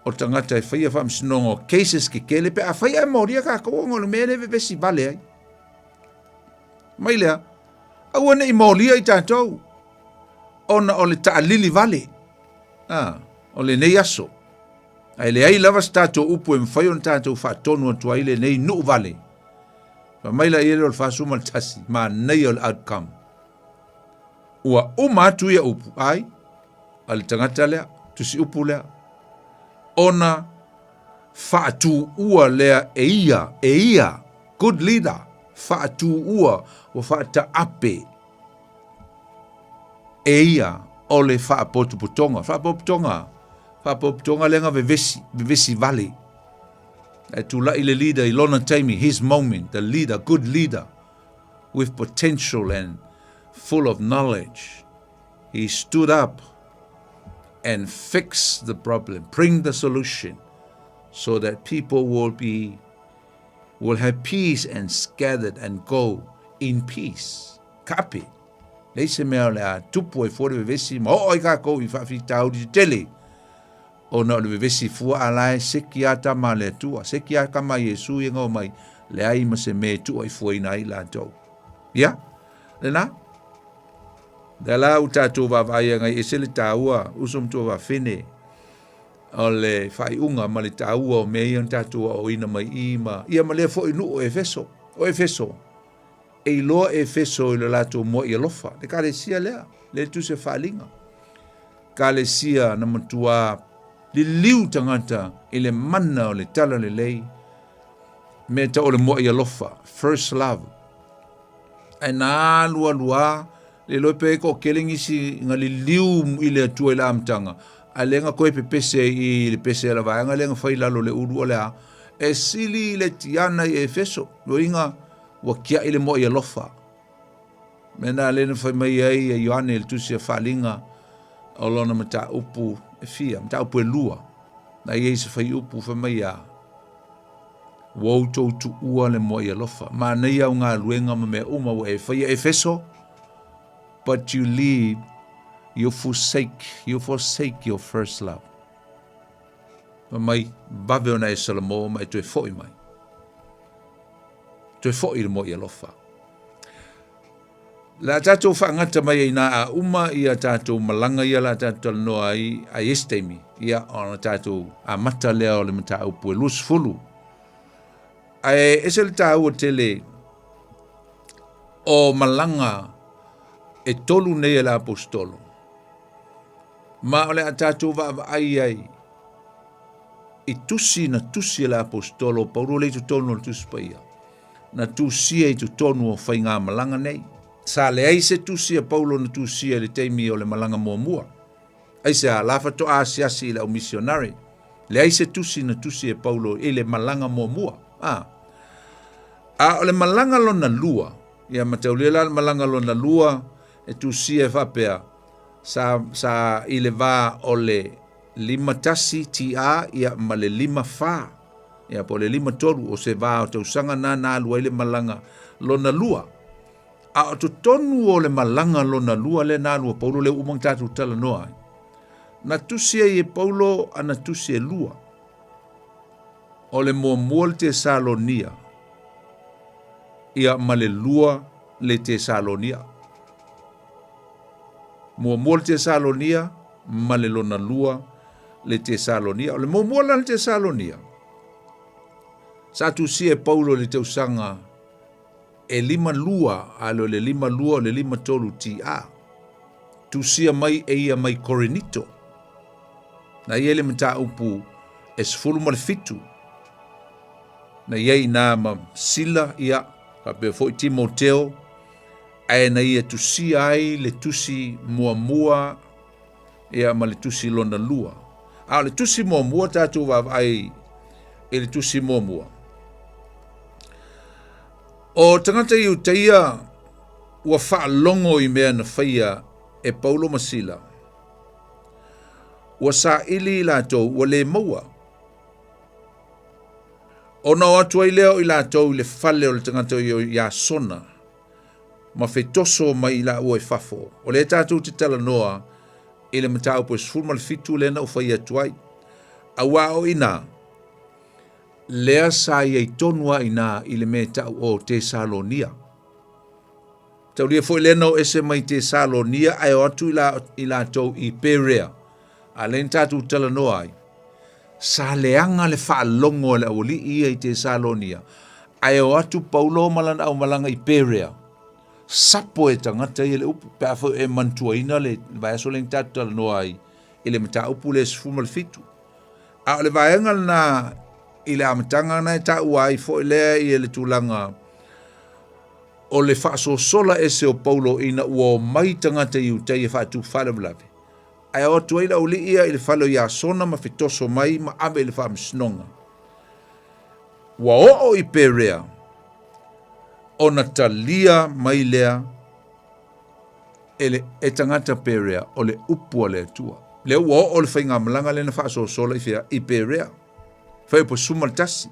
o tagata e faia faamasinoga o cases kekele, pe afai ae molia tatou ona o le mea lea e vevesi vale ai. Mai lea, aua ne i molia i tatou, ona o le taalili vale, a, o lenei aso. Ae leai lava se tatou upu e mafai ona tatou faatonu atu ai lenei nuu vale. Fai mai la ia lea o le 41, manaia o le outcome. Ua uma atu ia upu, ai, a le tagata lea, tusi upu lea, ona faatuua lea e ia, e ia, good leader, faatuua, ua faataape e ia o le faapotopotoga. Faapotopotoga, faapotopotoga lea na vevesi, vevesi vale. Ae tulai le leader i lona taimi, his moment, the leader, good leader, with potential and full of knowledge. He stood up and fixed the problem, bring the solution so that people will be will have peace and scattered and go in peace. Kaape. Leai se mea o le a tupu ai fua le vevesi ma oo ai kākou i faafitauli tetele ona o le vevesi fua a la e seki a tama a le Atua, seki a kama a Iesu ia ngau mai, leai ma se mea e tua i fuaina ai latou. Ia, lena, lea la ua tatou vaavaai agai ese le taua, uso ma tuafafine, o le faaiuga ma le taua o mea ia na tatou aoaoina mai i ma, ia ma lea foi nuu o Efeso. O Efeso, e iloa Efeso i le latou moai alofa, le kalesia lea, le tusi a Faaliga. Kalesia na matuā liliu tagata i le mana o le talalelei, mea tau o le moai alofa, first love. Ae na alualuā, le iloa pe toatele nisi na liliu i le Atua i le amataga, ae lea na toe pepese i le pese a le vaega lea na fai i lalo o le ulu o le a, e sili i le tiana i Efeso, loiga ua tiai le moai alofa. Mea na lea na fai mai ai e Ioane i le tusi a Faaliga o lona mataupu e fia, mataupu e lua, na i ai se faiupu fai mai a, Ua outou tuua le moai alofa. Manaia au galuega ma mea uma ua e faia Efeso, but you leave, you forsake, you forsake your first love. Fai mai, vave ona e salamo ma e toe foi mai. Toe foi i le moai alofa. Le a tatou faagata mai ai inā a uma ia tatou malaga ia la tatou talanoa ai a i isi taimi, ia ona tatou amata lea o le mataupu e 20. Ae ese le taua tele o malaga e tolu nei e le aposetolo, ma o le a tatou vaavaai ai i tusi na tusi e le aposetolo Paulo lea i totonu o le Tusi Paia. na tusia i totonu o faigamalaga nei. Sa leai se tusi a Paulo na tusia i le taimi o le malaga muamua. Aisea, la faatoa asiasi i le au misionare. Leai se tusi na tusi e Paulo i le malaga muamua. A, a o le malaga lona lua, ia mataulia la le malaga lona lua e tusia e faapea, sa, sa i le va o le 51 TA ia ma le 54. Ia, po o le 53 o se va o tausaga na na alu ai le malaga lona lua. A o totonu o le malaga lona lua lea na alu a Paulo lea ua uma ona tatou talanoa ai, na tusi ai e Paulo ana tusi e lua. O le muamua le Tesalonia, ia ma le lua le Tesalonia. Muamua le Tesalonia ma le lona lua le Tesalonia. O le muamua la le Tesalonia, sa tusia e Paulo i le tausaga e 52, a le o le 52 o le 53 TA. Tusia mai e ia mai Korinito. Na i ai le mataupu e 17. Na i ai inā ma Sila, ia, faapea foi Timoteo, ae na ia tusia ai le tusi muamua ia ma le tusi lona lua. A o le tusi muamua tatou vaavaai i le tusi muamua. O tagata Iutaia ua faalogo i mea na faia e Paulo ma Sila. Ua saili i latou ua le maua. Ona o atu ai lea o i latou i le fale o le tagata o Iasona ma fetoso mai i laua i fafo. O lea tatou te talanoa i le mataupu e 17 lea na ou fai atu ai. Auā o inā, lea sa i ai tonu a inā i le mea e ta'u o Tesalonia. Taulia foi lea na o ese mai Tesalonia ae o atu i, la, i latou i Perea. A lea na tatou talanoa ai. Sa leaga le faalogo a le aualii ia i Tesalonia, ae o atu Paulo ma lana aumalaga i Perea. Sapo e tagata ia le upu, pe a foi e manatuaina le vaiaso lea na tatou talanoa ai i le mataupu lea 17. A o le vaega lena i le amataga na e taua ai foi lea i le tulaga O le faasosola ese o Paulo ina ua omai tagata Iutaia e faatupu faalavelave, ae o atu ai le aualii ia i le fale o Iasona ma fetoso mai ma ave i le faamasinoga. Ua oo i Perea, ona talia mai lea e le e tagata Perea o le upu a le Atua. Lea ua oo le faigamalaga lea na faasosola i fea? I Perea. Fuaiupu 11.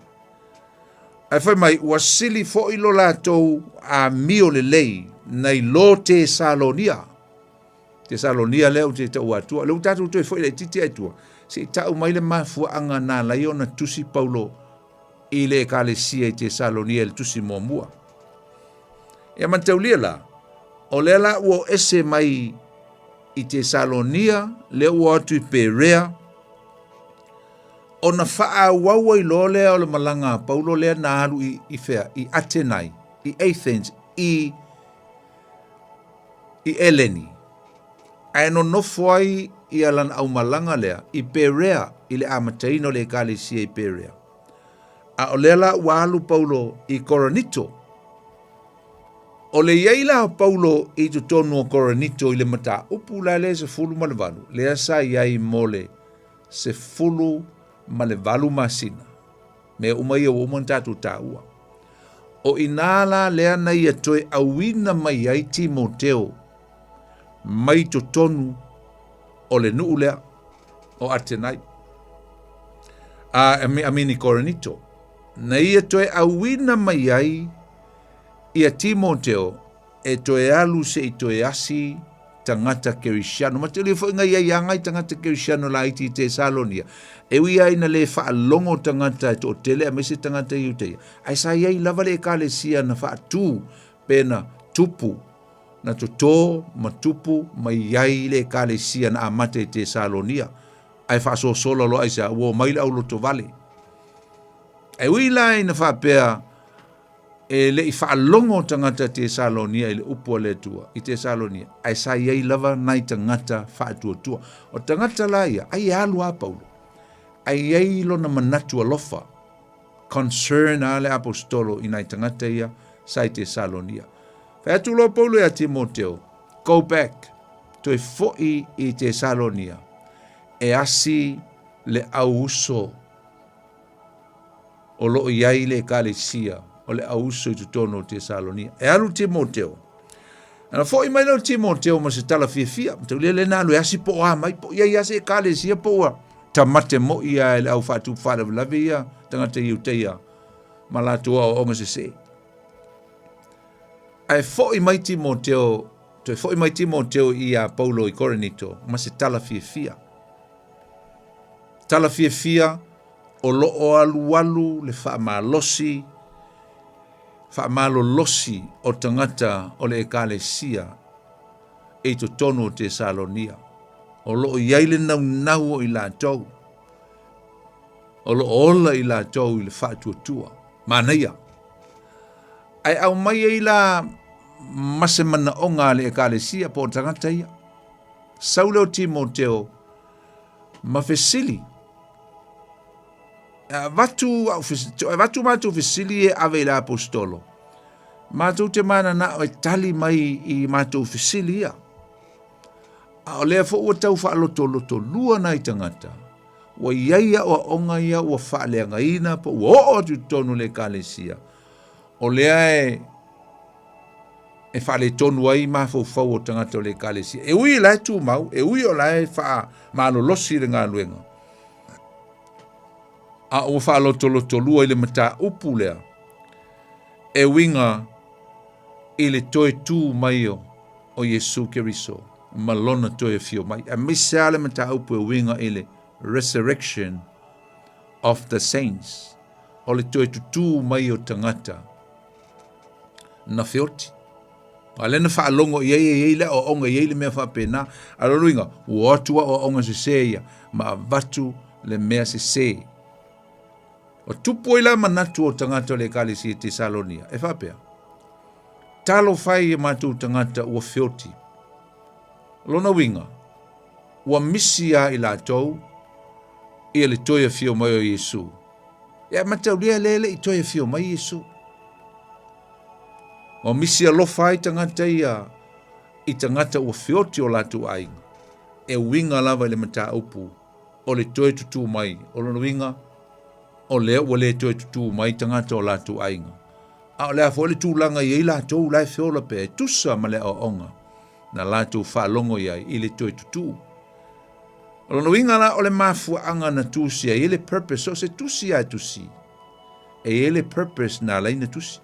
Ae fai mai, ua sili foi lo latou amio lelei nai lo Tesalonia. Tesalonia lea ou te taua atua. Lea ua tatou toe foi laitiiti ai tua, se i tau mai le mafuaaga na ala ai ona tusi Paulo i le ekalesia i Tesalonia i le tusi muamua. Ia mataulia la, o lea la ua o ese mai i Tesalonia, lea ua o atu i Perea, ona faaauau ai loa lea o le malaga a Paulo lea na alu i, i fea? I Atenai, i Athens, i, i Eleni. Ae nonofo ai ia lana aumalaga lea i Perea i le amataina o le ekalesia i Perea. A o lea la ua alu Paulo i Korinito. O le i ai la o Paulo i totonu o Korinito i le mataupu la lea 18, lea sa i ai mo le 18 masina. Mea uma ia ua uma ona tatou taua. O i ina la lea na ia toe auina mai ai Timoteo mai totonu o le nuu lea o Atenai. A amini Korinito. Na ia toe auina mai ai ia Timoteo e toe alu se i toe asi tagata Kerisiano. Mataulia foi na iai lava nai tagata Kerisiano laiti i Tesalonia. E ui lava ina le faalogo tagata e toatele aemaise tagata Iutaia, ae sa iai lava le ekalesia na faatu pe na tupu, na toto ma tupu mai iai le ekalesia na amata i Tesalonia. Ae faasosola loa aisea? Ua omai le aulotovale. E ui la ina faapea e le i faalogo tagata Tesalonia i le upu a le Atua i Tesalonia, ae sa i ai lava nai tagata faatuatua. O tagata la ia, ai e alu a Paulo, ae i ai lona manatu alofa, concern a le aposetolo i nai tagata ia sa i Tesalonia. Fai atu loa Paulo ia Timoteo, go back, toe foi i Tesalonia, e asi le au uso o lo o i ai le ekalesia o le auuso i totonu o Tesalonia. E alu Timoteo. Ana foi mai lea o Timoteo ma se tala fiafia. Mataulia lea na alu e asi po o a mai, po o i ai lava se ekalesia po ua tamate moi ia e le au faatupu faalavelave ia tagata Iutaia ma latou aoaoga sese. Ae foi mai Timoteo, toe foi mai Timoteo ia Paulo i Korinito ma se tala fiafia. Tala fiafia o lo o alualu le faamalosi, faamalolosi o tagata o le Ekalesia i totonu o Tesalonia. O lo o i ai le naunau o i latou, o lo o ola i latou i le faatuatua. Manaia. Ae aumai ai la ma se manaoga a le Ekalesia po o tagata ia. Sau lea o Timoteo ma fesili. E avatu, au, e avatu matou fesili e ave i le aposetolo. Matou te mananao e tali mai i matou fesili ia. A o lea foi ua tau faalotolotolua nai tagata, ua i ai aoaoga ia ua faaleagaina po ua oo atu i totonu o le ekalesia, o lea e e faaletonu ai mafaufau o tagata o le ekalesia. E ui o la e tumau, e ui o la e faamalolosi le galuega, a ua faalotolotolua i le mataupu lea e uiga i le toe tu mai o Iesu Keriso ma lona toe afio mai, aemaise lava le mataupu e uiga i le resurrection of the saints, o le toe tutū mai o tagata na feoti. A lea na faalogo i ai e i ai le aoaoga, e i ai le mea faapena. A o lona uiga, ua o atu aoaoga sese ia ma avatu le mea sese. Ua tupu ai la manatu o tagata o le Ekalesia i Tesalonia, e faapea, Talofa e i a matou tagata ua feoti. Lona uiga, ua misi ia i latou ia le toe afio mai o Iesu. Ia mataulia lea e le i toe afio mai Iesu. Ua misi alofa ai tagata ia i tagata ua feoti o latou aiga, e uiga lava i le mataupu o le toe tutū mai. O lona uiga, o lea ua le toe tutū mai tagata o latou aiga. A o le a foi le tulaga e i ai latou la e feola pea e tusa ma le aoaoga na latou faalogo i ai i le toe tutū. O lona uiga la o le mafuaaga na tusi ai e le purpose, so o se tusi lava e tusi, e i ai le purpose na ala ai ona tusi.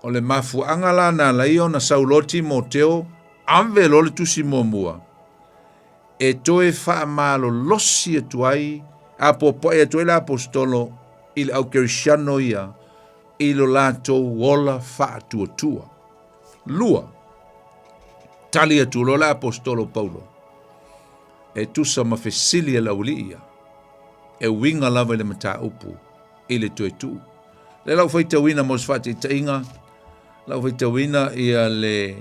O le mafuaaga la na ala ai ona sau loa Timoteo ave loa le tusi muamua e toe faamalolosi atu ai, apoapoai atu ai le aposetolo i le aukerisiano ia i lo latou ola faatuatua. 2, tali atu loa le aposetolo Paulo e tusa ma fesili a le aualii ia, e uiga lava i le mataupu i le toe tuu. Lea la ua faitauina mo se faataitaiga, la ua faitauina ia le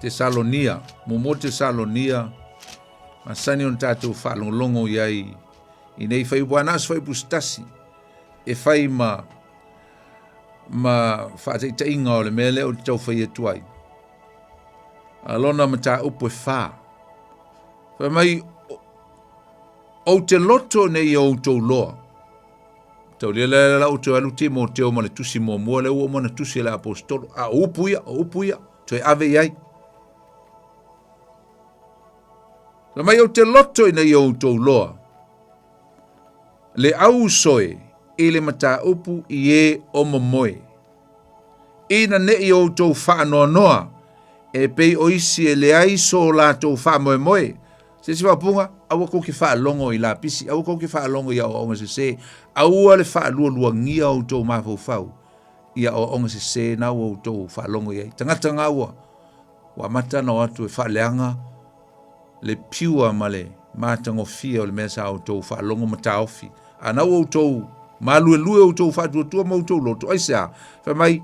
Tesalonia, muamua Tesalonia, masani ona tatou faalogologo i ai i nei fuaiupu, ae na o se fuaiupu se tasi e fai ma ma faataitaiga o le mea lea ou te tau fai atu ai. A lona mataupu e fa. Fai mai, ou te loto ina ia outou loa. Taulia lea la ua toe alu Timoteo ma le tusi muamua lea ua uma ona tusi e le aposetolo. A o upu ia, o upu ia, toe ave i ai. Fai mai, ou te loto ina ia outou loa le ausoe i le mataupu i e o momoe, ina ne i outou faanoanoa e pei o isi e leai so latou faamoemoe. Se isi faaupuga, aua kou te faalogo i lapisi, aua kou te faalogo i aoaoga sesē, aua le faalualuagia outou mafaufau i aoaoga sesē na ua outou faalogo i ai. Tagata na ua ua amata ona o atu e faaleaga le pure ma le matagofie o le mea sa outou faalogo ma taofi. A na ua outou maluelue outou faatuatua ma outou loto, aisea? Fai mai,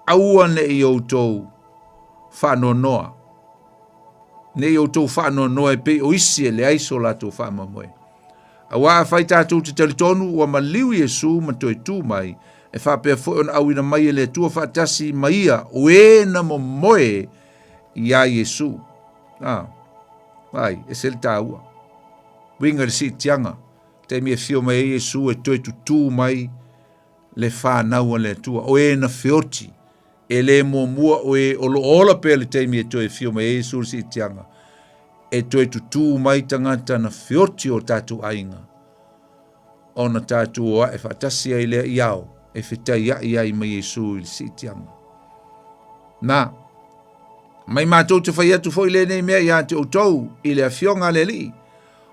aua ne i outou faanoanoa, ne i outou faanoanoa e pei o isi e leai so latou faamoemoe. Auā afai tatou te talitonu ua maliu Iesu ma toe tu mai, e faapea foi ona auina mai e le Atua faatasi ma ia o e na momoe iā Iesu. A, ai, ese le taua. Uiga i le siitiaga, taimi e afio mai ai Iesu e toe tutū mai le fanau a le Atua, o e na feoti, e le muamua o e o lo o ola pea le taimi e toe afio mai ai Iesu i le siitiaga, e toe tutū mai tagata na feoti o tatou aiga, ona tatou o ae faatasi ai lea i ao e fetaiai ai ma Iesu i le siitiaga. Na, mai matou te fai atu foi lenei mea ia te outou i le afioga a le Alii,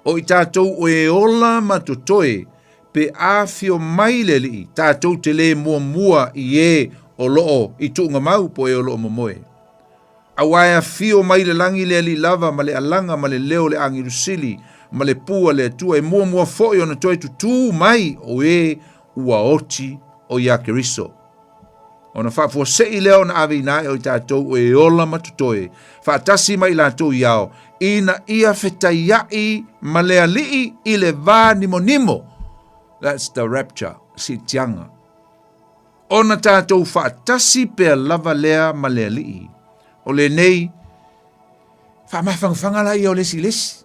o i tatou o e ola ma totoe, pe afio mai le Alii, tatou te le muamua i e o loo i tuugamau po e o loo momoe. Auā e afio mai le lagi le Alii lava ma le alaga ma le leo o le agelu sili ma le pū a le Atua e muamua foi ona toe tutū mai o e ua oti o iā Keriso. Ona faafuasei lea ona aveina ae o i tatou o e ola ma totoe faatasi ma i latou i ao, ina ia fetaiaʻi ma le Alii i le va nimonimo. That's the rapture, siitiaga. Ona tatou faatasi pea lava lea ma le Alii. O lenei, faamafanafana la ia o le isi i le isi.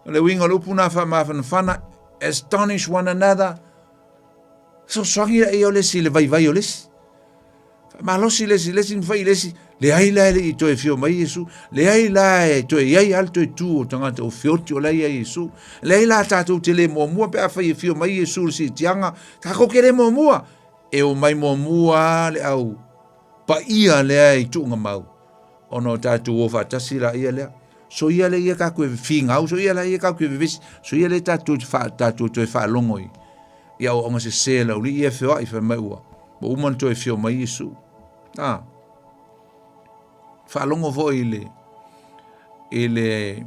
O le uiga o le upu na faamafanafana, astonish one another, fesoasoani la ia o le isi i le vaivai o le isi. Faamalosi le isi, le isi ma fai i le isi, leai la e le i toe afio mai Iesu, leai la e toe i ai lava le toe tu o tagata o feoti o la e i ai Iesu. Leai la tatou te le muamua pe afai e afio mai Iesu i le siitiaga, tatou te le muamua. E omai muamua le au paia lea i tuugamau, ona o tatou o faatasi laia lea. So ia lea ia tatou e finau, so ia lea ia tatou e vevesi, so ia lea tatou tatou toe faalogo i i aoaoga sesē a le aualii ia e feoai fai mai ua ua uma ona toe afio mai Iesu. A faalogo foi i le i le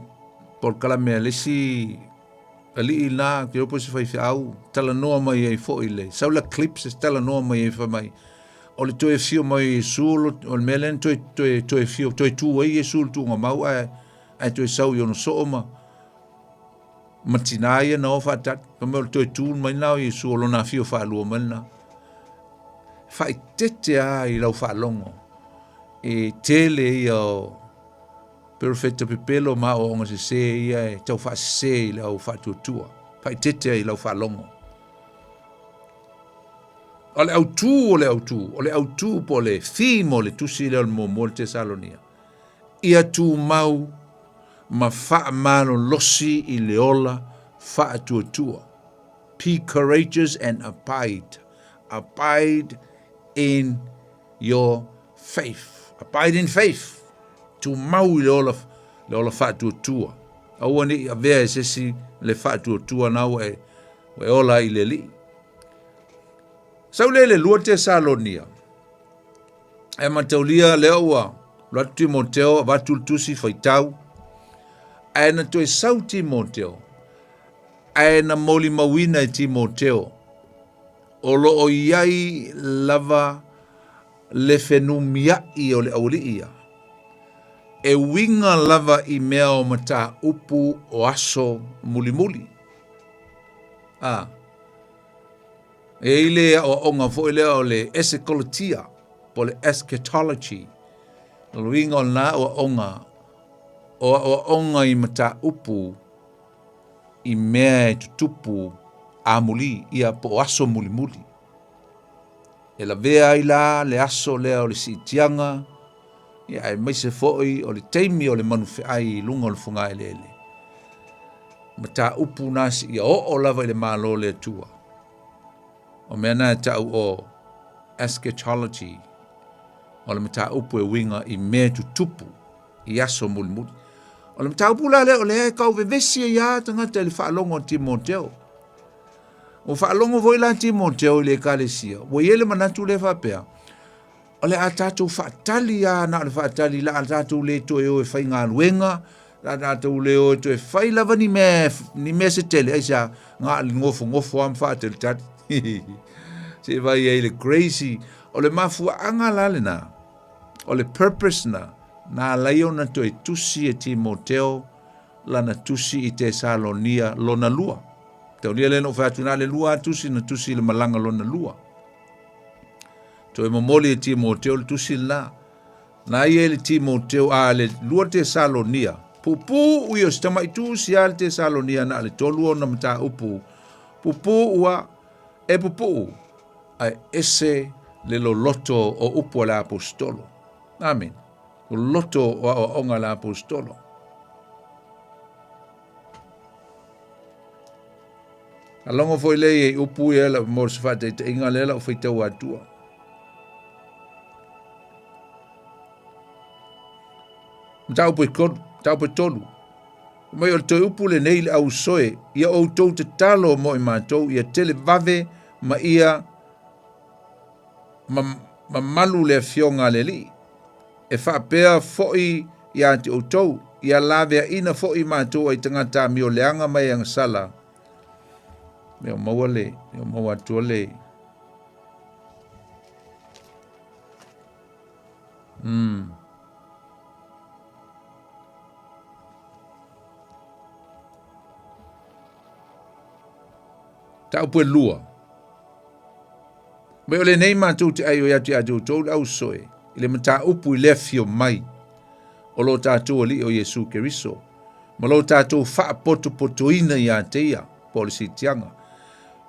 polokalame a le isi alii la, ke opo se faifeau, talanoa mai ai foi le sau la clips e talanoa mai ai fai mai o le toe afio mai o Iesu o le mea lea na toe toe toe afio toe tu ai Iesu i le tuugamau ae ae toe sau i ona soo ma. Ma tinā ia na o faatali. Fai mai o le toe tu mai lena o Iesu o lona afio faalua mai lena. Faaeteete lava i lau faalogo e tele ia o perofeta pepelo ma aoaoga sesē ia e tau faasese i le au faatuatua. Faaeteete ai i lau faalogo. O le autu o le autu, o le autu po o le theme o le tusi lea o le muamua le Tesalonia. Ia tumau ma faamalolosi i le ola faatuatua. Be courageous and abide. Abide in your faith. Abide in faith. Tumau i le ola, le ola faatuatua. Aua ne i avea e se isi le faatuatua na ua e, ua e ola ai i le Alii. Sau lea i le 2 Tesalonia. E mataulia lea ua alu atu Timoteo avatu le tusi faitau, ae na toe sau Timoteo, ae na molimauina e Timoteo o lo o i ai lava le fenumiai o le aualii ia, e uiga lava i mea o mataupu o aso mulimuli. A, E i ai le aoaoga foi lea o le esekolotia po o le eschatology. O le uiga o lena aoaoga, o aoaoga i mataupu i mea e tutupu amuli, ia po o aso mulimuli. E lavea ai la le aso lea o le siitiaga, ia aemaise foi o le taimi o le manufeai i luga o le fogaeleele. Mataupu na seia oo lava i le Malo o le Atua. O mea na e tau o eschatology, o le mataupu e uiga i mea tutupu i aso mulimuli. O le mataupu la lea o lea e tau vevesi ai lava tagata i le faalogo a Timoteo. Ua faalogo foi la Timoteo i le ekalesia, ua i ai le manatu lea faapea, O le a tatou faatali lava na o le faatali, la a tatou le toe o e faigaluega, la a tatou le o e toe fai lava ni mea, ni mea se tele, aisea, na o le nofonofo lava ma faatalitali. Se i vaai ai le crazy. O le mafuaaga la lena, o le purpose na, na ala ai ona toe tusi e Timoteo lana tusi i Tesalonia lona lua. Taulia lea na ou fai atu, na o le lua lava tusi na tusi i le malaga lona lua. Toe momoli e Timoteo le tusi lena. Na ia i le Timoteo, a le 2 Tesalonia, puupuu ia o si tamai tusi a le Tesalonia na o le tolu ona mataupu, puupuu a, e pupuu, ae ese le loloto o upu a le aposetolo. Amene. Loloto o aoaoga a le aposetolo. Alogo foi lea i upu ia lau mo se faataitaiga lea lau faitau atua. Mataupu e tolu, mataupu e tolu. Mai o le toe upu lenei le au soe, ia outou tatalo mo i matou, ia tele vave ma ia mamalu le afioga a le Alii. E faapea foi ia te outou, ia laveaina foi matou ai tagata amio leaga ma e agasala. Lea o maua le, lea o maua atua le. Taupu e lua. Mai o lenei matou te aioi atu ia te outou le ausoe i le mataupu i le afio mai o lo tatou Alii o Iesu Keriso ma lo tatou faapotopotoina ia te ia, po o le siitiaga.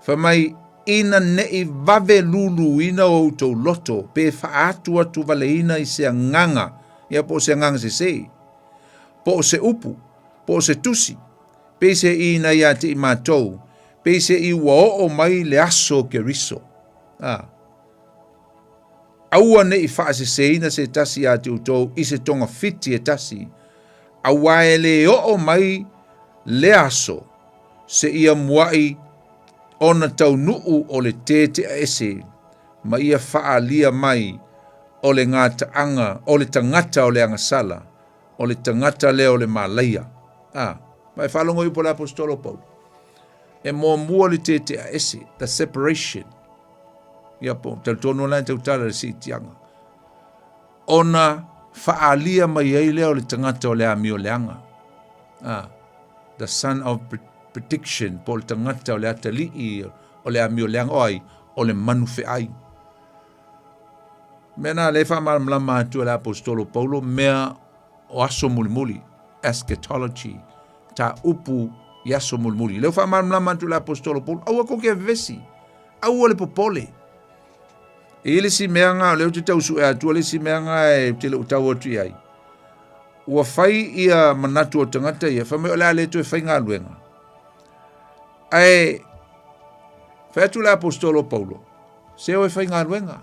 Fai mai, ina ne i vave luluina o outou loto pe faaatuatuvaleina i se agaga, ia po o se agaga sese, po o se upu, po o se tusi, Peiseʻi ia te i matou, peiseʻi ua oo mai le aso o Keriso. A. Aua ne i faaseseina se tasi ia te outou i se togafiti e tasi, auā e lē oo mai le aso seia muaʻi ona taunuu o le teteʻaese ma ia faaalia mai o le gataaga o le tagata o le agasala, o le tagata lea o le malaia. A, ma e faalogo i upu a le aposetolo o Paulo. E muamua le teteaese, the separation. Ia po, talitonu la e tautala le siitiaga. Ona faalia mai ai lea o le tagata o le amio leaga. A, the son of prediction, po o le tagata o le atalii o le amioleaga, o ai? O le manu feai. Mea na lea e faamalamalama atu e le aposetolo Paulo, mea o aso mulimuli, eschatology, ta upu i aso mulimuli. Lea ua faamalamalama atu e le aposetolo Paulo, aua kou te vevesi, aua le popole. E i ai le isi mea na, o lea ou te tau sue atua le isi mea na e te le o tau atu i ai. Ua fai ia manatu o tagata ia, fai mai o le a le toe faigaluega. Ae fai atu le aposetolo Paulo, se o e faigaluega.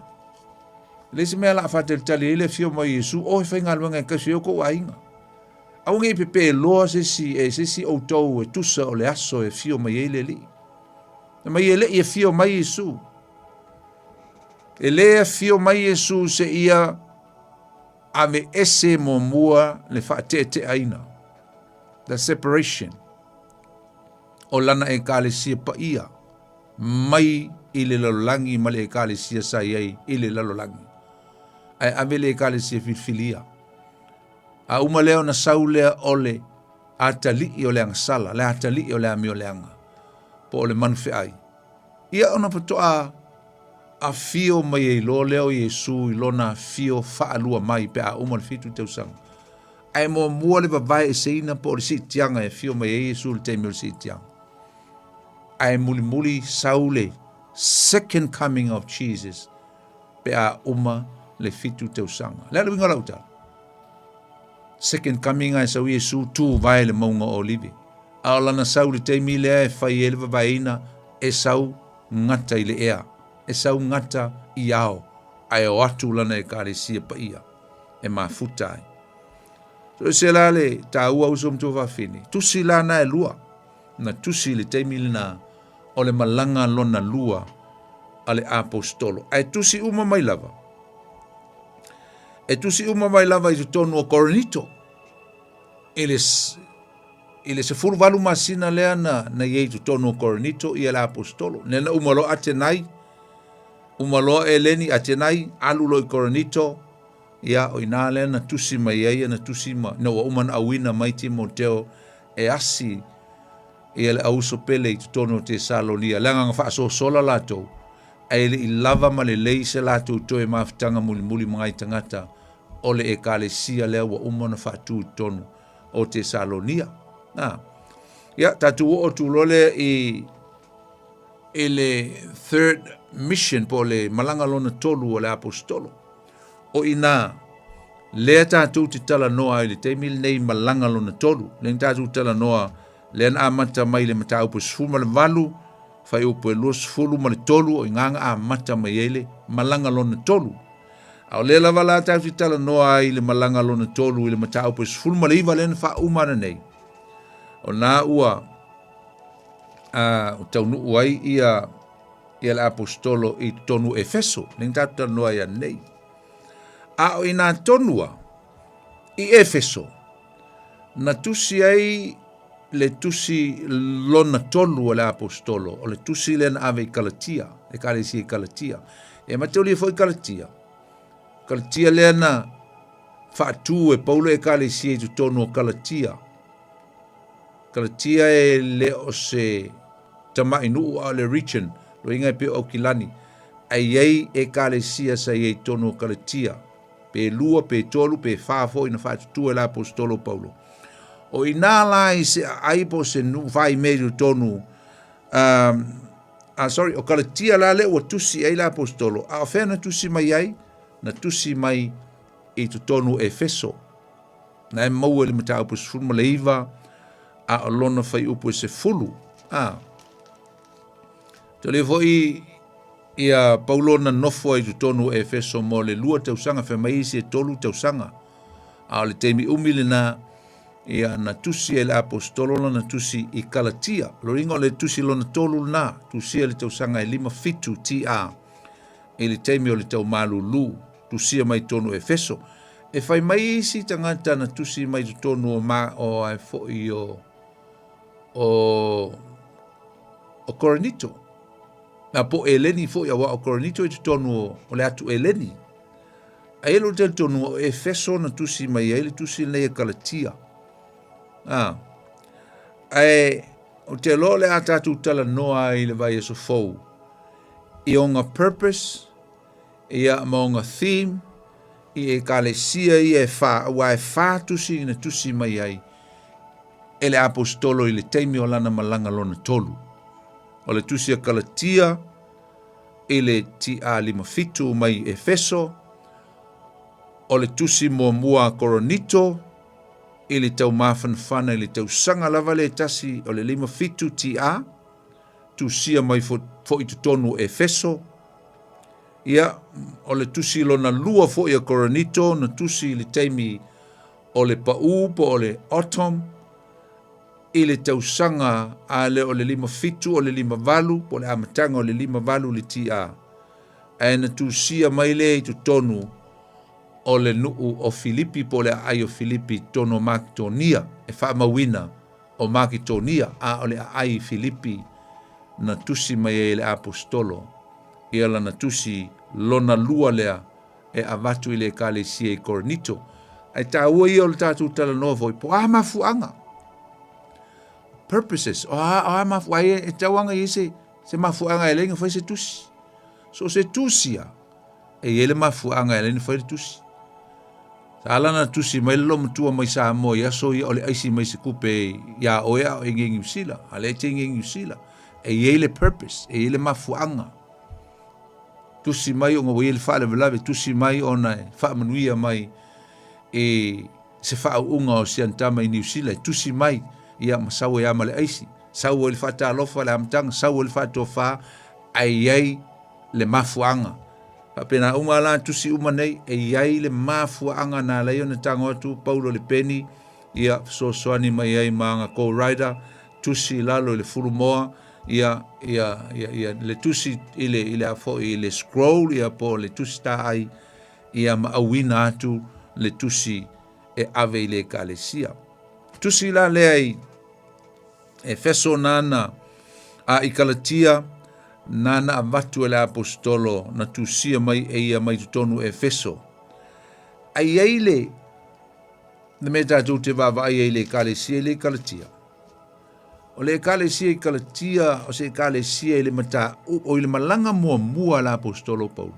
Le isi mea la faatalitali ai le afio mai Iesu, o e faigaluega e tausi ai o kou aiga. Aua ne i pepeloa se isi e se isi outou e tusa o le aso e afio mai ai le Alii. Fai mai e le i afio mai Iesu. E le afio mai Iesu seia aveese muamua le faateeteaina, the separation, o lana Ekalesia paia mai i le lalolagi ma le Ekalesia sa i ai i le lalolagi, ae ave le Ekalesia filifilia. A uma lea ona sau lea o le atalii o le agasala, le atalii o le amioleaga, po o le manufeai. Ia ona faatoa afio mai ai loa lea o Iesu i lona afio faalua mai pe a uma le 7 tausaga. Ae muamua le vavaeeseina po o le siitiaga e afio mai ai Iesu i le taimi o le siitiaga. Ae mulimuli sau le second coming of Jesus pe a uma le 7 tausaga. Le a le uiga o lau tala? Second coming ae sau Iesu tu vae le mauga o Olive. A o lana sau i le taimi lea e fai ai le vavaeina, e sau gata i le ea, e sau gata i ao, ae o atu lana Ekalesia paia e mafuta ai. So ese la le taua uso ma tuafafine, tusi la na e lua, na tusi i le taimi lena o le malaga lona lua a le aposetolo. Ae tusi uma mai lava, e tusi uma mai lava i totonu o Korinito, i le I le 18 masina lea na, na i ai i totonu o Korinito ia le aposetolo. Lea na uma loa Atenai, uma loa Eleni, Atenai, alu loa i Korinito, ia o ina lea na tusi mai ai, na tusi ma, na ua uma na auina mai Timoteo e asi ia le auso pele i totonu o Tesalonia. Leaga na faasosola latou, ae le i lava ma lelei se latou toe mafutaga mulimuli ma nai tagata o le ekalesia lea ua uma ona faatu i totonu o Tesalonia. Na. Ia, tatou oo atu loa lea i, i le third mission po o le malaga lona tolu o le aposetolo. O i nā, lea tatou te talanoa ai i le taimi lenei malaga lona tolu. Lea na tatou talanoa, lea na amata mai i le mataupu e 18, fuaiupu e 23, o i ngā na amata mai ai le malaga lona tolu. A o lea lava la tatou te talanoa ai i le malaga lona tolu i le mataupu e 19 lea na faauma ana nei, o na ua uh, taunuu ai ia ia le aposetolo i totonu o Efeso, lea na tatou talanoa ai ananei. A o inā tonu a, i Efeso, na tusi ai le tusi lona tolu a le aposetolo, o le tusi lea na ave i Kalatia, ekalesia i Kalatia. E mataulia foi Kalatia. Kalatia lea na faatu e Paulo ekalesia i totonu o Kalatia. Kalatia e le o se tamai nuu a o le region, loiga e pei o Aukilani. Ae i ai ekalesia sa i ai totonu o Kalatia. Pe lua, pe tolu, pe fa foi na faatutua e le aposetolo Paulo. O inā la i se aai po o se nuu faimea i totonu um, ah, sorry, o Kalatia la lea ua tusi ai le aposetolo, a o fea na tusi mai ai? Na tusi mai i totonu o Efeso. Na e maua i le mataupu 19 a o lona fuaiupu e 10. Ah. Tole foi ia Paulo na nofo ai i totonu o Efeso mo le 2 tausaga, fai mai isi e 3 tausaga. A o le taimi umi lena, ia na tusi e le aposetolo lana tusi i Kalatia. Lona uiga o le tusi lona tolu lena, tusia i le tausaga e 57 TR i le taimi o le taumalulu, tusia mai totonu o Efeso. E fai mai isi tagata na tusi mai totonu o ma o ai foi o o o Korinito. Na po Eleni foi aua o Korinito i totonu o, o le atu Eleni. Ae i ai lou talitonuga o Efeso na tusi mai ai le tusi lenei e Kalatia. A. Ae Ou te iloa o le a tatou talanoa ai i le vaiaso fou i ona purpose ia ma ona theme i ekalesia ia e whā, aua e whā tusi na tusi mai ai e le aposetolo i le taimi o lana malaga lona tolu. O le tusi a Kalatia i le TA 57 mai Efeso, o le tusi muamua a Koronito i le taumafanafana i le tausaga lava le tasi o le 57 TA, tusia mai foi totonu o Efeso. Ia, o le tusi lona lua foi a Korinito na tusi i le taimi o le pau po o le autumn i le tausaga a le o le 57 o le 58 po o le amataga o le 58 le TA. Ae na tusia mai lea i totonu o le nuu o Filipi po o le aai o Filipi i totonu o Maketonia e faamauina o Maketonia, a o le aai i Filipi na tusi mai ai e le Aposetolo ia lana tusi lona lua lea e avatu i le Ekalesia i Korinito. Ae taua ia o le tatou talanoa foi, po o a mafuaaga, purposes, o a, o a mafuaaga, e tatau lava ona i ai se, se mafuaaga e ala ai ona fai se tusi. So o se tusi lava, e i ai le mafuaaga e ala ai ona fai le tusi. Sa ala ona tusi mai le loomatua mai Samoa i aso ia o le aisi mai se kupe iā oe a o e i Niu Sila, a lea e te i Niu Sila. E i ai le purpose, e i ai le mafuaaga. Tusi mai ona ua i ai le faalavelave, tusi mai ona e faamanuia mai i se faauuga o si ana tama i Niu Sila, e tusi mai ia ma sau ai lava ma le aisi. Sau ai le faatalofa i le amataga, sau ai le faatofa, ae i ai le mafuaaga. Faapena uma la tusi uma nei, e i ai le mafuaaga na ala ai ona tago atu Paulo i le peni, ia fesoasoani mai ai ma ana co-writer, tusi i lalo i le fulumoa, ia, ia, ia, ia le tusi i le, i le a foi i le scroll, ia po o le tusi taai, ia ma auina atu le tusi e ave i le ekalesia. Tusi la lea i Efeso nāna, a i Kalatia, nāna avatu e le aposetolo na tusia mai e ia mai totonu o Efeso. A i ai le, le mea tatou te vaavaai ai i le ekalesia i le Kalatia. O le ekalesia i Kalatia, o se ekalesia i le mataupu, o i le malaga muamua a le aposetolo Paulo.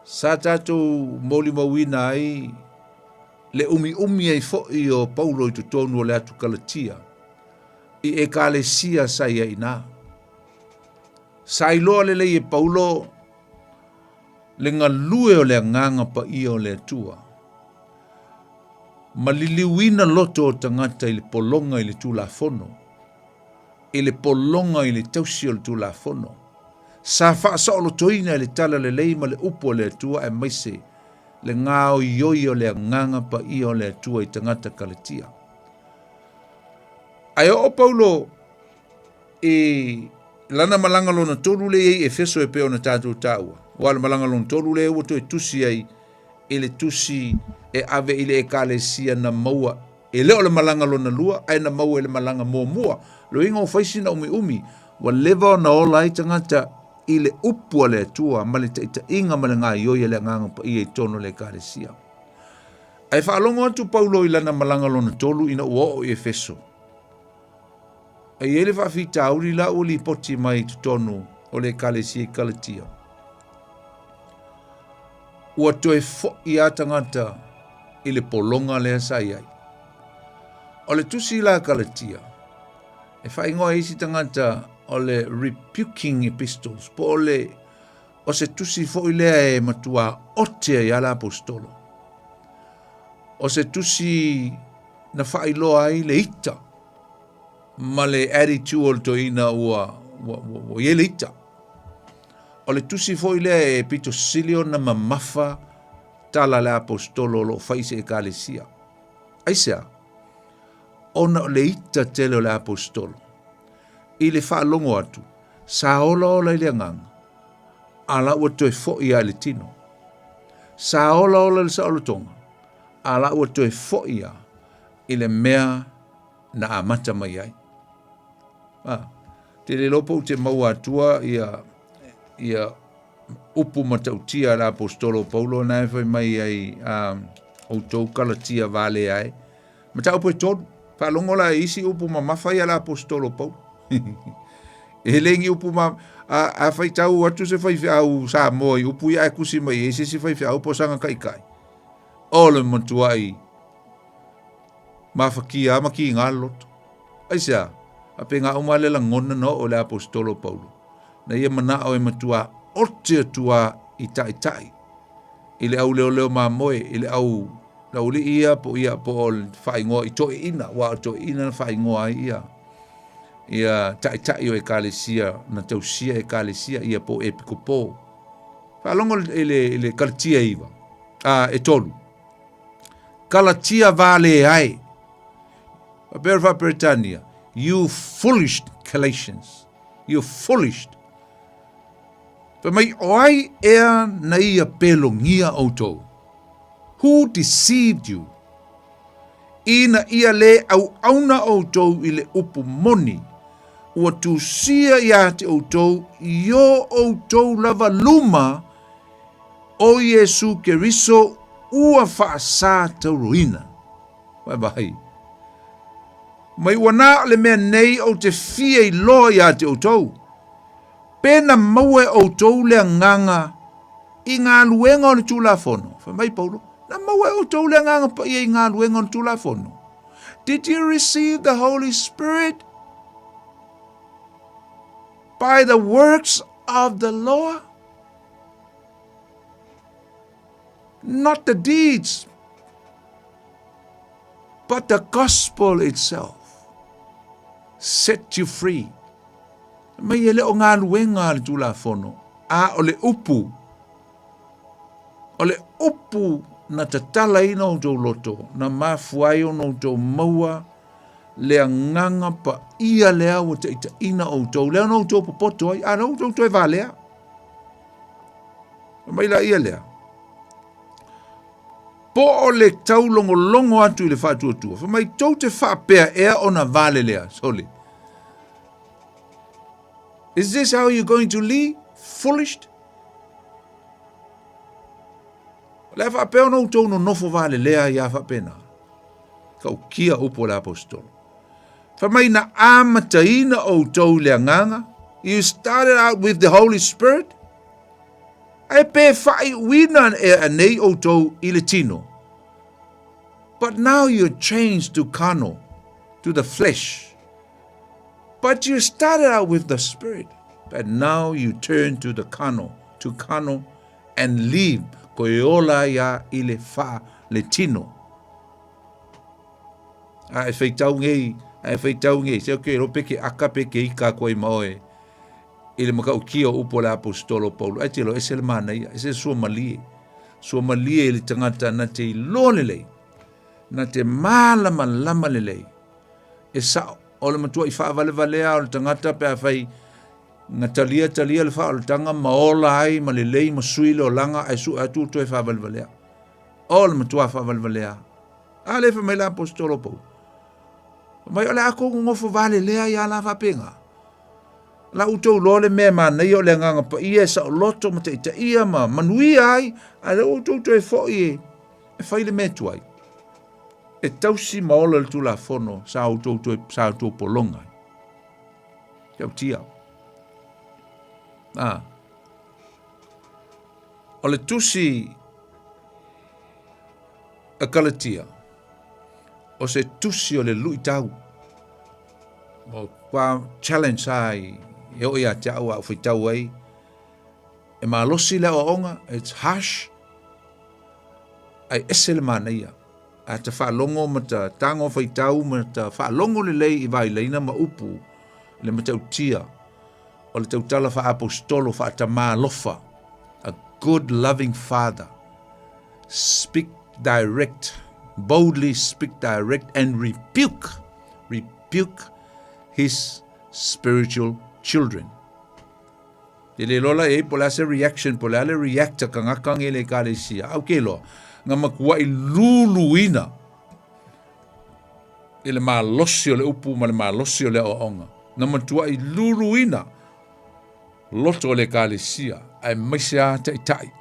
Sa tatou molimauina ai le umiumi ai foi o Paulo i totonu o le atu Kalatia, i ekalesia sa i ai i ina. Sa iloa lelei e Paulo le galue o le agaga paia o le Atua, ma liliuina loto o tagata i le pologa i le Tulafono, i le pologa i le tausi o le Tulafono. Sa faasaolotoina e le talalelei ma le upu a le Atua aemaise le gaoioi o le agaga paia o le Atua i tagata Kalatia. Ae oo Paulo i lana malaga lona tolu lea i Efeso e pei ona tatou taua, aua o le malaga lona tolu lea ua toe tusi ai i le tusi e ave i le ekalesia na maua e le o le malaga lona lua ae na maua i le malaga muamua. Lona uiga ua fai sina umiumi, ua leva ona ola ai tagata i le upu a le Atua ma le taitaiga ma le gaoioi a le Agaga Paia i totonu o le Ekalesia. Ae faalogo atu Paulo i lana malaga lona tolu ina ua oo i Efeso. E i ai le faafitauli la ua lipoti mai i totonu o le Ekalesia i Kalatia. Ua toe foi a tagata i le pologa lea sa i ai. O le tusi la Kalatia, e faaigoa e isi tagata o le rebuking epistles, po o le o se tusi foi lea e matua ote ai a le aposetolo. O se tusi na faailoa ai le ita ma le attitude o le toeaina ua, ua, ua, ua i ai le ita. O le tusi foi lea e pito sili ona mamafa tala a le aposetolo o lo o fai i se ekalesia. Aisea? Ona o le ita tele o le aposetolo. I le faalogo atu, sa olaola i le agaga, a la ua toe foi lava i le tino. Sa olaola i le saolotoga, a la ua toe foi lava i le mea na amata mai ai. Ah, te le iloa po o te maua atua ia, ia upu matautia a le aposetolo o Paulo na e fai mai ai a outou Kalatia valea e. Mataupu e tolu. Faalogo la i isi upu mamafa ia a le aposetolo o Paulo. E le ni upu ma a, a faitau atu se faifeau Samoa i upu ia ae kusi mai ai se isi faifeau po o saga kaikai. O le matuai mafakia ma kiga le loto. Aisea? Faapena uma le lagona na oo i le aposetolo o Paulo, na ia manao e matua ote atu lava i taitai, i le au leoleo mamoe, i le au laulii ia po ia po o le faaigoa i toeaiina, aua o toeaiina na faaigoa ai ia ia taitai o ekalesia na tausia ekalesia ia po o epikopo. Faalogo i le, i le Kalatia iva, a, e tolu. Kalatia vale ai. Faapea le Faa-Peretania, You foolish Galatians, you foolish. Fai mai, o ai ea na ia pelogia outou? Who deceived you? Ina ia lē auauna outou i le upu moni, ua tusia ia te outou i o outou lava luma o Iesu Keriso ua faasatauroina. Vaivai. Mai ua na o le mea nei ou te fia iloa ia te outou, pe na maua e outou le agaga i galuega o le Tulafono. Fai mai Paulo, na maua e outou le agaga paia i galuega o le Tulafono. Did you receive the Holy Spirit by the works of the law? Not the deeds, but the gospel itself set you free. Mai e le o galuega a le Tulafono, a o le upu, o le upu na tatalaina outou loto, na mafua ai ona outou maua le agaga paia lea ua taitaiina outou, lea na outou popoto ai, a na outou toe valea. Fai mai laia lea, po o le taulogologo atu i le faatuatua, fai mai tou te faapea ea ona vale lea, sole. Is this how you're going to live? Foolish? O le a faapea ona outou nonofo valelea ia faapena. Kaukia upu o le apostolo. Fai mai na amataina outou i le agaga, you started out with the Holy Spirit, ae pe faaiuina ea nei outou i le tino. But now you're changed to carnal, to the flesh. But you started out with the Spirit, but now you turn to the carnal, to carnal and live, koe ola ia i le wha le tino. A e whaitau ngei, a e whaitau ngei, se ke ro peke aka peke ika koe ma oe. I le makaukia o upu o le aposetolo o Paulo, ai te iloa ese le manaia, ese le suamalie. Suamalie i le tagata na te iloa lelei, na te mālamalama lelei. E sao, o le matuaʻi faavalevalea o le tagata pe afai na talia talia le faaolataga ma ola ai ma lelei ma sui le olaga ae sue atu ua toe faavalevalea. O le matua faavalevalea. A lea fai mai le aposetolo o Paulo. Fai mai o le a kou nonofo valelea ia la faapena. La outou iloa le mea e manaia o le agaga paia e saoloto ma taitaia ma manuia ai, a lea ua outou toe foi e, e fai le mea tuai. E tausi ma ola le Tulafono sa outou toe sa outou pologa ai. Kia utia. Ah. O le tusi a Kalatia, o se tusi o le luitau. O kua challenge ai e oo ia te au a ou faitau ai, e malosi le aoaoga, it's harsh, ae ese le manaia. A ta faalogo ma ta tago faitau ma ta faalogo lelei i vailaina ma upu le matautia o le tautala faaposetolo faatamā alofa, a good loving father, speak direct, boldly speak direct and rebuke, rebuke his spiritual children. Te le lola e po le a se reaction, po le a le react a kangaka nge le ekalesia. Au ke loa, nga makuaʻi luluina i le malosi o le upu ma le malosi o le aoaoga. Na matuaʻi luluina loto o le ekalesia, aemaise a taitai,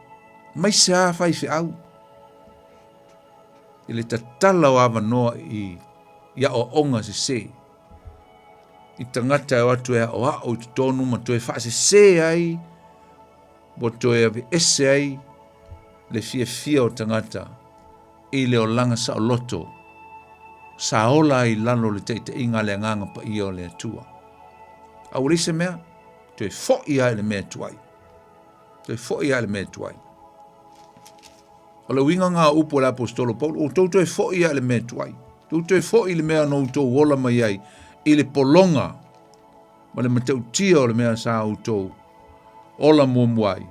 aemaise a faifeau i le tatala o avanoa i aoaoga sesē. i tagata e o atu e aʻoaʻo i totonu ma toe faasesē ai ua toe aveese ai le fiafia o tagata i le olaga saoloto sa ola ai i lalo o le taitaiga a le Agaga Paia o le Atua. A ua leai se mea, toe foʻi lava i le mea tuai. Toe foʻi lava i le mea tuai. O le uiga lena o upu a le Aposetolo Paulo, outou toe foʻi lava i le mea tuai. Outou toe foʻi i le mea na outou ola mai ai i le pologa ma le matautia o le mea sa outou ola muamua ai,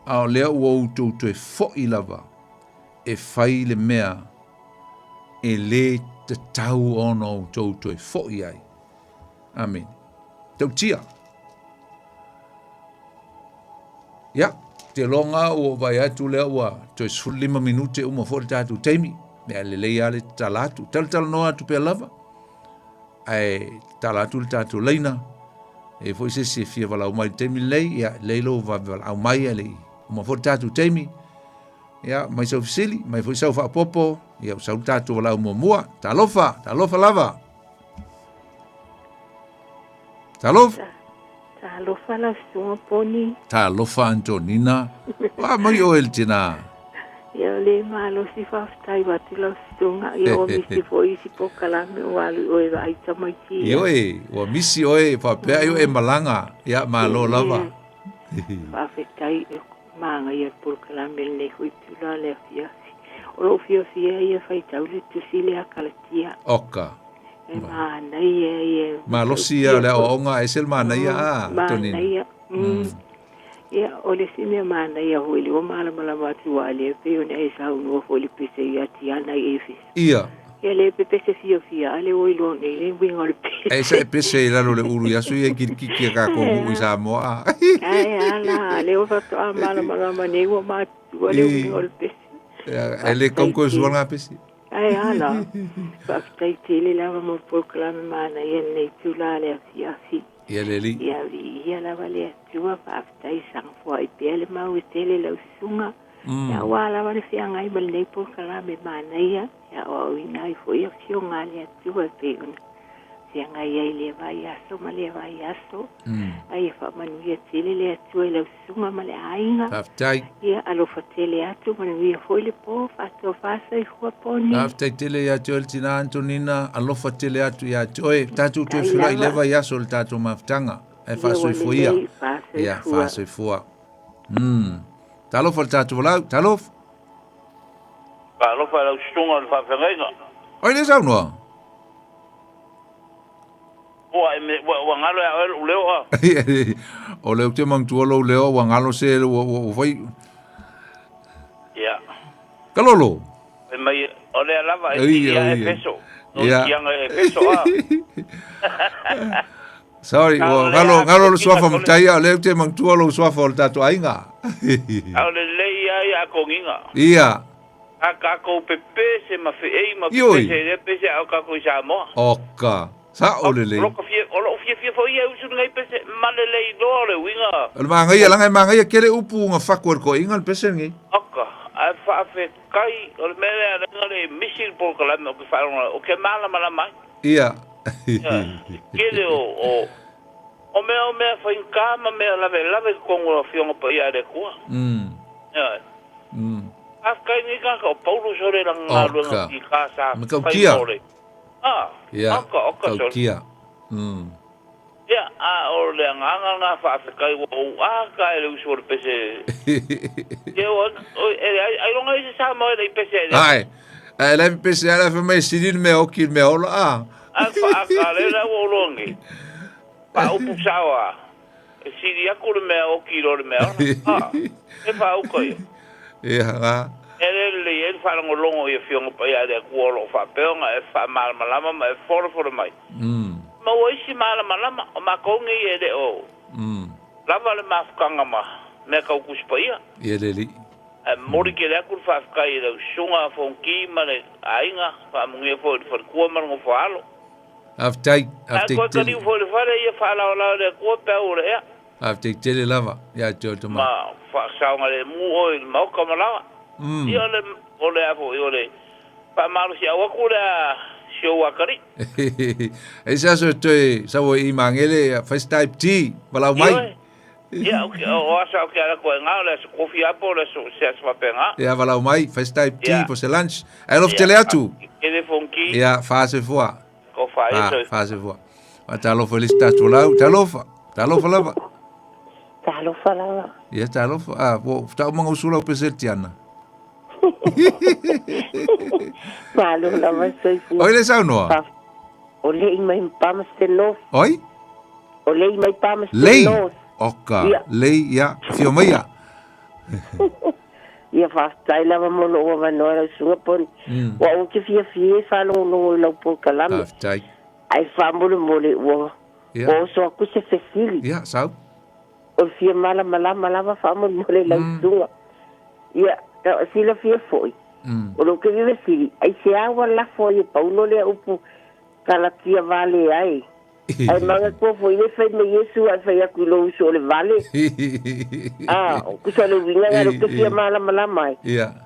a o lea ua outou toe foʻi lava e fai le mea e lē tatau ona outou toe foʻi ai. Amene. Tautia. Ia, te loga ua ou vaai atu lea ua toe 15 minute uma foi le tatou taimi. Ia, lelei lava le tatala atu. Talatalanoa atu pea lava, ae tatala atu le tatou laina. E i ai foi se isi e fia valaau mai i le taimi lenei, ia, lelei lou vave valaau mai ae le i uma foi le tatou taimi. Ia, mai sau fesili, mai foi sau faaopoopo, ia ua sau le tatou valaau muamua. Talofa, talofa lava. Talofa. Talofa lau susuga Poni. Talofa Antonina. Ua mai oe le tina. Ia o le malosi faafetai atu lau susuga. Ia ua misi foi isi polokalame ua alu i oe vaai tamaiti. Ioe, ua misi oe faapea ai oe malaga. Ia malo lava. Faafetai e manaia le polokalame lenei foi itula le afiafi. O lou fiafia ia faitau le tusi lea Kalatia. Oka. E manaia ia. Malosi ia o le aoaoga ae ese le manaia a, Tonina. Manaia. Mm. Ia, o le isi mea manaia foi lea ua malamalama atu aua lea pei ona e saunoa foi i le pese ia Tiana i Efeso. Ia. Ia le pepese fiafia a le ua iloa nei le uiga o le pese. E sa e pese i lalo o le ulu i aso ia i kilikiki a kākou nuu i Samoa. Ae a la, lea ua faatoa malamalama nei ua matua le uiga o le pese. E le kaukau sua ngā pese. Ae a la, faafetai tele lava mo le polokalame manaia lenei itula le afiafi. Ia le alii. Ia viia lava le Atua, faafetai saga foai pea le mau e tele lau susuga. Ia aua lava le feagai ma lenei polokalame manaia, e aoaoina ai foi afioga a le Atua e pei ona feagai ai i lea vaiaso ma lea vaiaso. A ia faamanuia tele le Atua i lau susuga ma le aiga. Faafetai. Ia alofa tele atu, manuia foi le po, faatofa soifua Poni. Faafetai tele ia te oe le tina Antonina, alofa tele atu ia te oe. Tatou toe feiloai i lea vaiaso i le tatou mafutaga. Ae faasoifua ia. Ia, faasoifua. Talofa i le tatou valaau, talofa. Talofa i lau susuga i le faafeagaiga. Oi le saunoa. Ua, ua, ua galo ia oe lou leo a. O lea ou te manatua lou leo ua galo se ua, ua, ua fai. Ia. Kalolo. Fai mai, o lea lava e sili ia Efeso. No tianga Efeso a. Sorry, ua galo, galo le suafa matai, a o lea ou te manatua lou suafa o le tatou aiga. A o lelei ia ia akogiga. Ia. A kakou pepese ma feei ma pepese e lea pese a o kakou i Samoa. Oka. Sa'o lelei. O lou fiafia foi ia e usu lenei pese ma lelei loa o le uiga. O le magaia, leaga e magaia tele upu na fatu e le toeaina le pese lenei. Oka. Ae faafetai, o le mea lea leaga le misi le polokalame ou te faalogo ou te malamalama ai. Ia. Tele o, o, o mea o mea faigata ma mea lavelave i totonu o Afioga Paia a le Atua. Ioe. Faafetai i lenei tagata o Paulo sole lana galuega fita sa fai mo le. Ah, Ia, oka, oka sole. Tautia. Ia, a o le agaga lena faafetai ua ou ata e le usu o le pese. Ia, ua, e leai, ailoga i se Samoa e le i pese ai le. Ai, ai le pese ai le mai sili le mea oki le mea ola a. A faata le la ua uloa nei. Faaupu sao a. E sili aku le mea oki i lo le mea ola. A, e faauka ia. Ia, ga. E le lelei ai le faalogologo i Afioga Paia a le Atua o lo o faapea ona e faamalamalama ma e folafola mai. Maua isi malamalama, o matou nei e le o lava le mafutaga ma mea tau Tusi Paia. Ia le alii. Ae momoli tele atu le faafetai i lau susuga Fonoti ma le aiga, faamanuia foi i le faletua ma le nofo-a-alo. Faafetai, faafetai tele. Ae toe taliu foi i le fale ia faalaolao e le Atua peau o le ea. Faafetai tele lava ia te oe tama. Ma faasaogalemu oe i le maota ma laoa. Ia o le, o le a foi, o le faamalosiau atu lea si ou akalii. E se aso e toe sau ai i Magele, fai se type tea, valaau mai. Ioe. Ia, o aso au ke ala koe ngā, o le aso kofi a po o le aso se aso faapena. Ia, valaau mai, fai se type tea po se lunch. Ae alofa tele atu. Telefon ki. Ia, faasoifua. Ko faasoifua. Faasoifua. Faatalofa i le isi tatou lau. Talofa. Talofa lava. Talofa lava. Ia, talofa. Ah, ua taua mausu lau pese Tiana. Malo lava soifua. Oi le saunoa. O lei mai Palmerston North. Oi? O lei mai Palmerston lei. North. Oka. Ia. Lei, ia. Afio mai ia. Ia faafetai lava mo lou avanoa lau susuga Poni. Ua ou te fiafia e faalogologo i lau polokalame. Faafetai. Ae faamolemole ua Ia. oso atu se fesili. Ia, sau. O le fia malamalama lava faamolemole lau susuga. Ia, silafia foi, o lou ke fesili, aisea ua lafo ai e Paulo lea upu Kalatia vale ai? Ae manatua foi le fai mai Iesu ae fai atu i lou uso o le vale. A, tusa o le uiga lea ou te fia malamalama ai.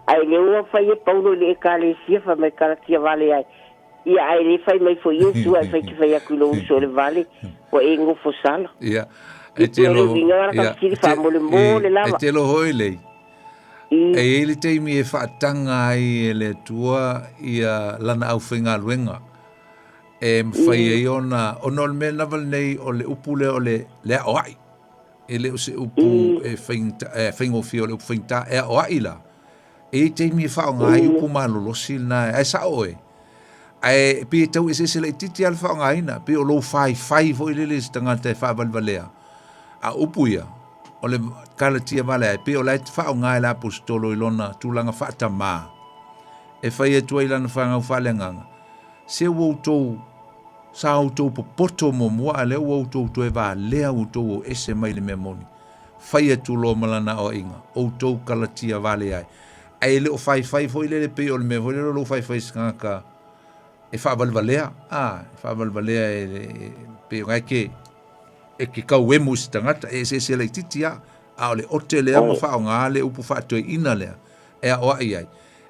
Ae le ua fai e Paulo i le Ekalesia fai mai Kalatia vale ai. Ia, ae le fai mai foi Iesu ae fai te fai atu i lou uso o le vale, ua e nofo sala. Ia, e te O le loho, uiga lea ia, ka fesili faamolemole e lava. te loho e lei. I. E i ai le taimi e faataga ai e le Atua ia Lana aufaigaluega e mafai ai ona, ona o le mea lava lenei o le upu lea o le, le aoai. E le o se upu e faigata, e faigofie o le upu faigata, e aoai la. E i ai taimi e faaaoga ai upu malolosi lena, ae sao oe. Ae pei e tau eseese laitiiti lava le faaaogaina, pei o lou faifai foi lele i se tagata e faavalevalea. A o upu ia, o le Kalatia vale ai, pei o la e faaaoga e le Aposetolo i lona tulaga faatamā, e fai atu ai i lana fanau faaleagaga, Se ua outou, sa outou popoto muamua, a lea ua outou toe valea outou o ese mai le mea moni. Fai atu loa ma lana aoaiga, outou Kalatia vale ai. Ae e le o faifai foi lele pei o le mea foi lele o lou faifai i se tagata e faavalevalea, a, e faavalevalea e, e, pei o ke, e ke kauemu i se tagata, e eseese laitiiti lava, a o le ote lea ma faaaoga le upu faatoeaina lea e aoai ai.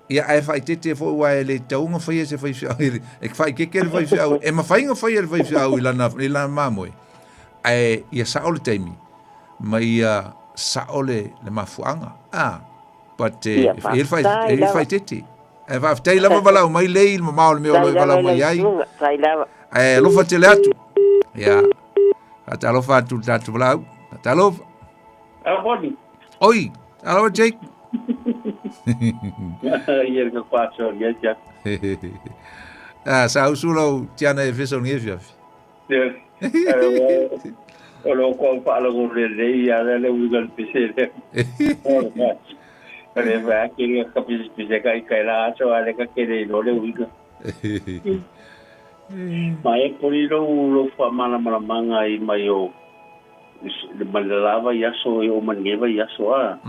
Ia, ae faaeteete foi aua e le tatau ona faia e se faifeau, e faaeteete le faifeau, e mafai ona faia e le faifeau i lana, i lana mamoe, ae ia sao le taimi, ma ia sao le, le mafuaaga. Ah, but eh, Ia, e i ai le fae- faafetai e i ai le lava. faaeteete. Ae faafetai lava valaau mai lei i le mamao o le mea o lo o e Faafetai lava valaau i mai lau ai. susuga, faafetai lava. Ae alofa tele atu. Ia, faatalofa atu i le tatou valaau. Faatalofa. Au Boni. Oi, alofa Jake. Ia ka kwaso ia ja. Ah, sa usu lau tiana e feso nge fiafi. O lo ko pa lo go le le ia le le uiga le pese le. Le va ke le ka pese pese ka i kai la so ale ka ke le lo le uiga. Ma e poli lo lo fa mana mana manga i mai o le malava i aso e o maneva i aso a.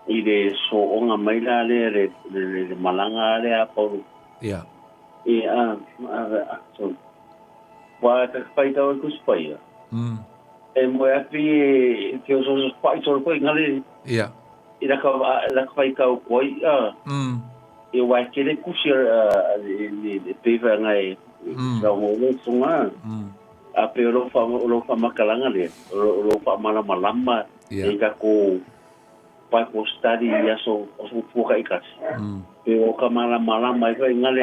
I le so'oga mai la lea le le le malaga a lea a Paulo. Ia. E a a a so wa ka pai tau e kusi pai a. E moe atu i e te oso oso pai toro koe ngale. Ia. I la ka la ka pai kau koe a. E wa ke le kusi a le le le peva ngai. Sa mo le sunga. A pe o lo fa o lo fa makalanga le o lo fa malamalama Ia. e ka ko Bible study i aso aso puka i kasi. Pe o ka malamalama i fai ngale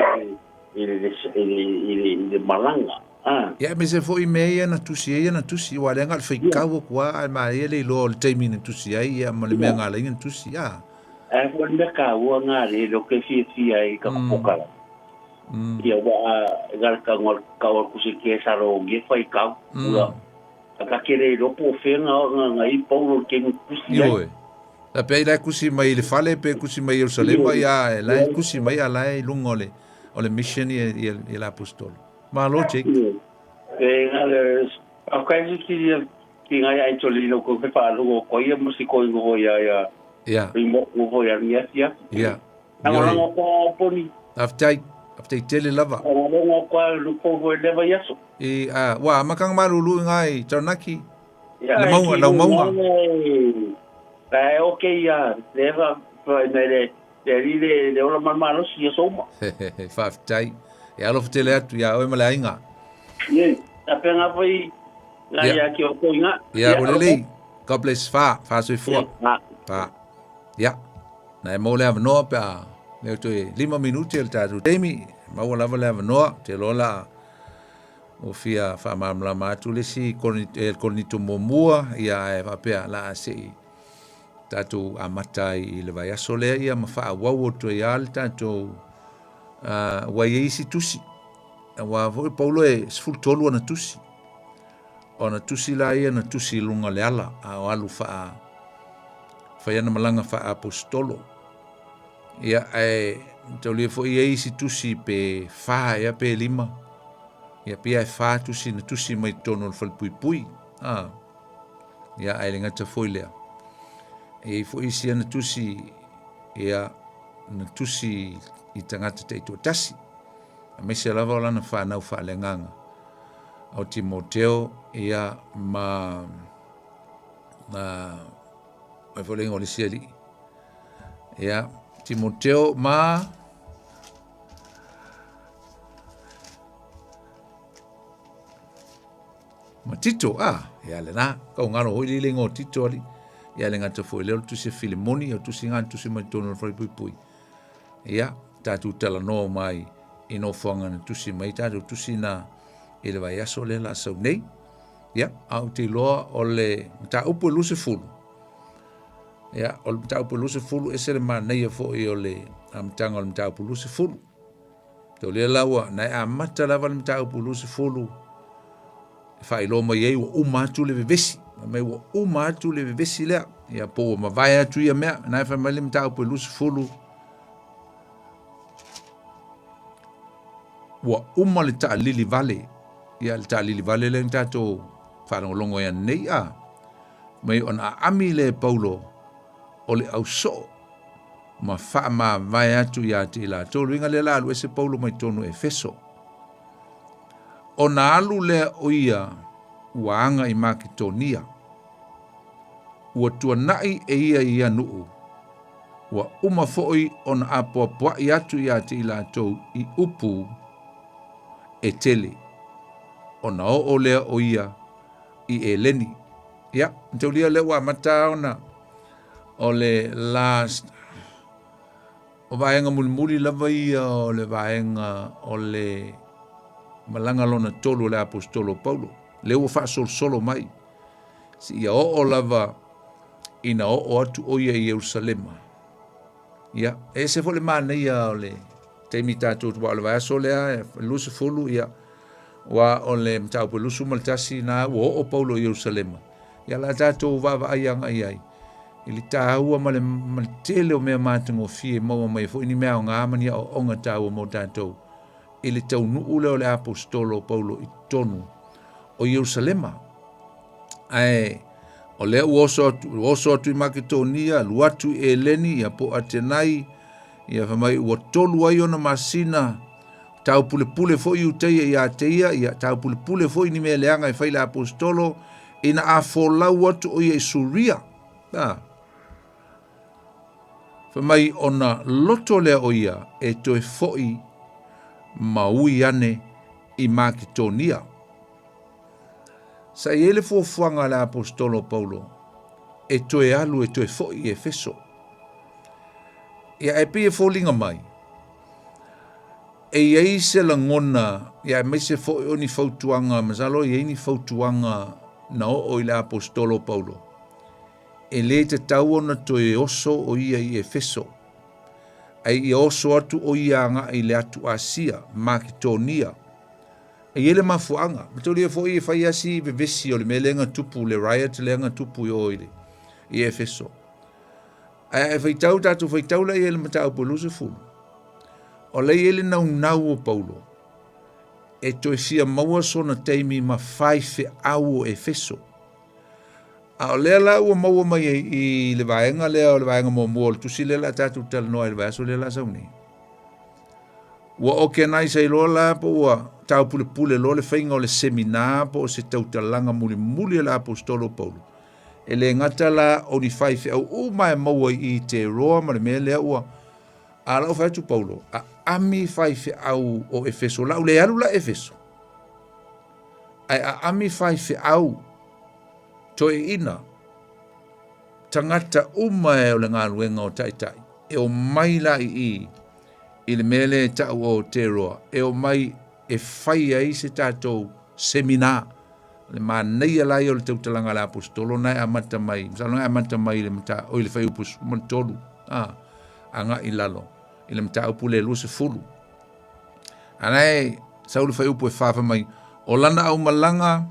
i le i le i le i le malanga. Ah. Ia, aemaise foi i mea ia na tusi ai, ia na tusi, aua leaga o le faitau atu lava, ae maea le iloa o le taimi na tusi ai, ia, ma le mea na ala ai ona tusi, a. Ae foi le mea taua nga le lo ke fiafia ai ka pokala. Ia wa ga ka ngol ka o kusi ke sa ro ge fai kau. Ua ka ke le lo po fenga nga nga i paulo ke kusi ai. Ioe. La pe la kusi mai le fale pe kusi mai Jerusalema ia la kusi mai ala i lunga o le o le mission ia ia ia la apostolo. Malo Jake. E nga le au kai si ki ki ngai ai toli lo ko pe pa lo ko ia mo si ko ngo ia ia. Ia. I mo ko ia ia ia. Ia. Nga ngo ko poni. Aftai aftai tele lava. Ngo ngo ko lu ko ho le va iaso. I a wa makanga malulu ngai Taranaki. Ia, Le maunga, lau maunga. E oke ia, le fa, fa, me le, le li le, le ola malmalosi ia soma. Faafetai. E alofa tele atu iā oe ma le aiga. Ie, faapena foi la ia te outou i ina. Ia, ua lelei. God bless. Fa, fa soifua. Fa. Ia, na e maua le avanoa pe a lea toe 5 minute o le tatou taimi, maua lava le avanoa, te iloa la ua fia faamalamalama atu le isi Korinito muamua, ia ae faapea la a se i tatou amata ai i le vaiaso lea ia ma faaauau atu ai lava le tatou ua i ai isi tusi. Aua foi Paulo e 13 ana tusi. O ana tusi la ia na tusi i luga o le ala a o alu faa fai ana malaga faaapostolo. Ia ae taulia foi i ai isi tusi pe fa ea pe lima. Ia pia e fa tusi na tusi mai totonu o le falepuipui. Ah. Ia ae le gata foi lea. E i ai foi isi ana tusi ia na tusi i tagata taitoatasi. Aemaise lava o lana fanau faaleagaga o Timoteo ia ma ma ai foi le igoa o le isi alii. Ia Timoteo ma Ma Tito, ah, ia lena, kau ngalo hoi le igoa o Tito ali. Ia le gata foi lea o le tusi a Filemoni, o tusi ngā tusi mai tonu o le whare Ia, tātou talanoa mai i nofoaga na tusi mai, tātou tusi na i le vaiaso lea la sau nei. Ia, a ou te iloa o le mataupu e 20. Ia, o le mataupu e 20, ese le manaia foi o le amataga o le mataupu 20. Tau lea la ua na e amata lava le mataupu 20 e faailoa mai ai ua uma atu le vevesi. Fai mai ua uma atu le vevesi lea. Ia po ua mavae atu ia mea. Na e fai mai le mataupu e 20 ua uma le taalili vale. Ia le taalili vale lea na tatou faalogologo ai ananei a. Mai ona aami lea e Paulo o le ausoo ma faamavae atu ia te i latou. Le uiga lea la alu ese Paulo mai totonu o Efeso. Ona alu lea o ia ua aga i Maketonia. Ua tuanai e ia i ia nuu, ua uma foi ona apoapoai atu ia te i latou i upu e tele. Ona oo lea o ia i Eleni. Ia, mataulia lea ua amata ona o le last o vaega mulimuli lava ia o le vaega o le malaga lona tolu o le aposetolo o Paulo. Lea ua faasolosolo mai seia oo lava ina oo atu o ia i Ierusalema. Ia, e ese foi le manaia o le taimi tatou aua o le vaiaso lea 20 ia ua o le mataupu e 21 na ua oo Paulo i Ierusalema. Ia la tatou vaavaai agai ai i le taua ma le, ma le tele o mea matagofie e maua mai foi ni mea aoga ma ni aoaoga taua mo tatou i le taunuu lea o le aposetolo o Paulo i totonu o Ierusalema. Ae o lea ua oso atu, ua oso atu i Maketonia, alu atu i Eleni, ia po Atenai, ia fai mai ua tolu ai ona masina, taupulepule foi Iutaia ia te ia, ia taupulepule foi ni mea leaga e fai le aposetolo, ina a folau atu o ia i Suria. A. Fai mai ona loto lea o ia e toe foi ma ui ane i Maketonia. Sa i ai le fuafuaga a le aposetolo o Paulo e toe alu e toe foi i Efeso. Ia e pei e foliga mai, e i ai se lagona, ia aemaise foi o ni fautuaga, masalo e i ai ni fautuaga na oo i le aposetolo o Paulo, e lē tatau ona toe oso o ia i Efeso, a ia oso atu o ia agai i le atu Asia, Maketonia. E i ai le mafuaaga. Mataulia foi e fai lava si vevesi o le mea lea na tupu, le riot lea na tupu i o i, le, i Efeso. Ae a e faitau, tatou faitau la i ai le mataupu e 20, o la i ai le naunau o Paulo e toe fia maua sona taimi ma faifeau o Efeso. A o lea la ua maua mai ai i le vaega lea o le vaega muamua o le tusi lea la tatou talanoa ai i le vaiaso lea la sau nei. Ua organise ai loa la po ua taupulepule loa le faiga o le seminar po o se tautalaga mulimuli a le aposetolo o Paulo. E le gata la o ni faifeau uma e maua i i Teroa ma le mea lea ua a la ua fai atu Paulo, Aami faifeau o Efeso, o le a ou le alu la i Efeso, ae aami faifeau toeaiina, tagata uma e o le galuega o taitai, e omai la i i i le mea lea e tau o Teroa, e omai e fai ai se tatou seminar. O le manaia la ia o le tautalaga a le Aposetolo na e amata mai, masalo na e amata mai i le mata, oi le fuaiupu 13, a, agai i lalo i le mataupu le 20. A na e sau le fuaiupu e fa fai mai, o lana aumalaga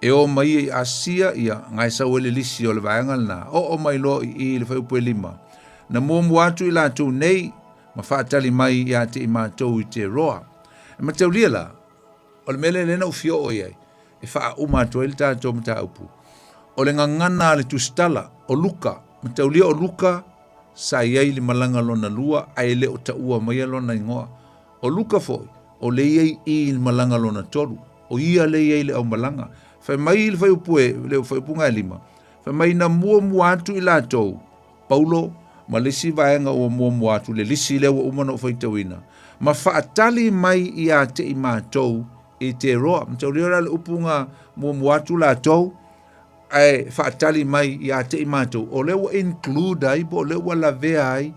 e o mai ia i Asia, ia, na e sau ai le lisi o le vaega lena, oo mai loa i i i le fuaiupu e 5, na muamua atu i latou nei ma faatali mai ia te i matou i Teroa. E mataulia la, o le mea lea lea na ou fia oo i ai, e faauma atu ai le tatou mataupu, o le gagana a le tusitala, o Luka, mataulia o Luka sa i ai i le malaga lona lua ae le o taua maia lona igoa. O Luka foi, o lea i ai i i le malaga lona tolu, o ia lea i ai i le aumalaga. Fai mai le fuaiupu e, le fuaiupuga e 5, fai mai na muamua atu i latou, Paulo ma le isi vaega ua muamua atu, le lisi lea ua uma ona ou faitauina, ma faatali mai ia te i matou i Teroa. Mataulia la le upu na muamua atu latou, ae faatali mai ia te i matou, o lea ua include ai po o lea ua lavea ai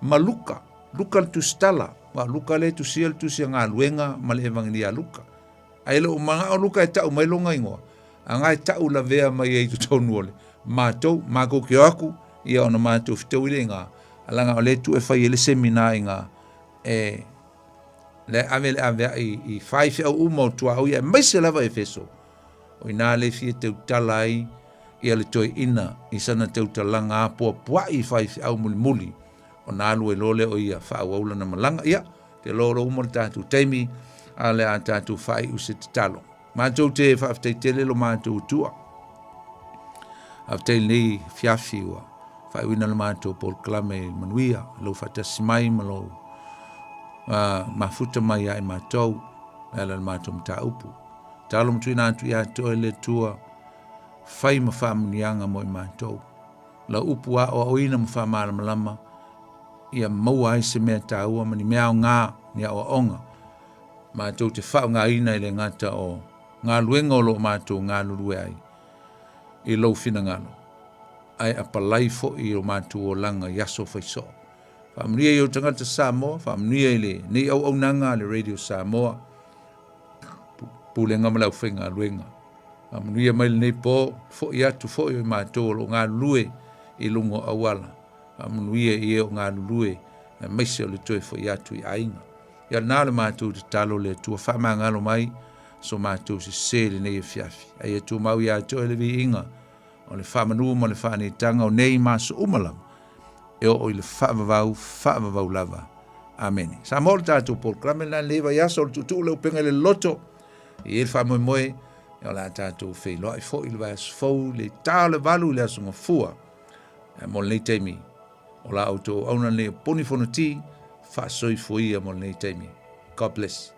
ma Luka, Luka le tusitala, aua o Luka lea e tusia le tusi a galuega ma le Evagelia a Luka. Ae le o manao Luka e tau mai lona igoa, a na e tau lavea mai ai i totonu o le matou, matou te o atu, ia ona matou fetaui lea i ina, leaga o lea e tuu e fai ai le seminar i ina, e le ave le aveai i faifeau uma o tuaoi aemaise lava Efeso. O ina le fia tautala ai ia le toeaina i sana tautalaga apoapoai i faifeau mulimuli ona alu ai loa lea o ia faaauau lana malaga. Ia, te loa o lo uma le tatou taimi, a o le a tatou faaiu se tatalo. Matou te faafetai tele lo matou Atua. Faafetai i lenei afiafi ua faaiuina le matou polokalame i le manuia, lou faatasi mai ma lou mafuta mai ia i matou e ala i le matou mataupu. Talo ma tuuina atu ia te oe le Atua, fai ma faamanuiaga mo i matou. Lau upu aoaoina ma faamalamalama, ia maua ai se mea taua ma ni mea aoga, ni aoaoga matou te faaaogaina e le gata o galuega o lo o matou galulue ai i lou finagalo, ae apalai foi i o matou olaga i aso faisoo. Faamanuia i ou tagata Samoa, faamanuia i lenei auaunaga a le Radio Samoa, Pulega ma le aufaigaluega. Faamanuia mai lenei po, foi atu foi o i matou o lo o galulue i luga o auala. Faamanuia i e o galulue aemaise o le toe foi atu i aiga. Ia lena le matou tatalo le Atua faamagalo mai so matou sese i lenei afiafi. A ia tumau ia te oe le viiga o le faamanu ma le faaneetaga o nei ma aso uma lava e oo i le faavavau, faavavau lava. Amene. Samoa o le tatou polokalame lena i lenei vaiaso o le tuutuu le upega i le loloto. E i ai le faamoemoe o le a tatou feiloai foi i le vaiaso fou i le ta o le 8 i le Aso Gafua. Mo lenei taimi, o la outou auauna lenei o Poni Fonoti, faasoifua ia mo lenei taimi. God bless.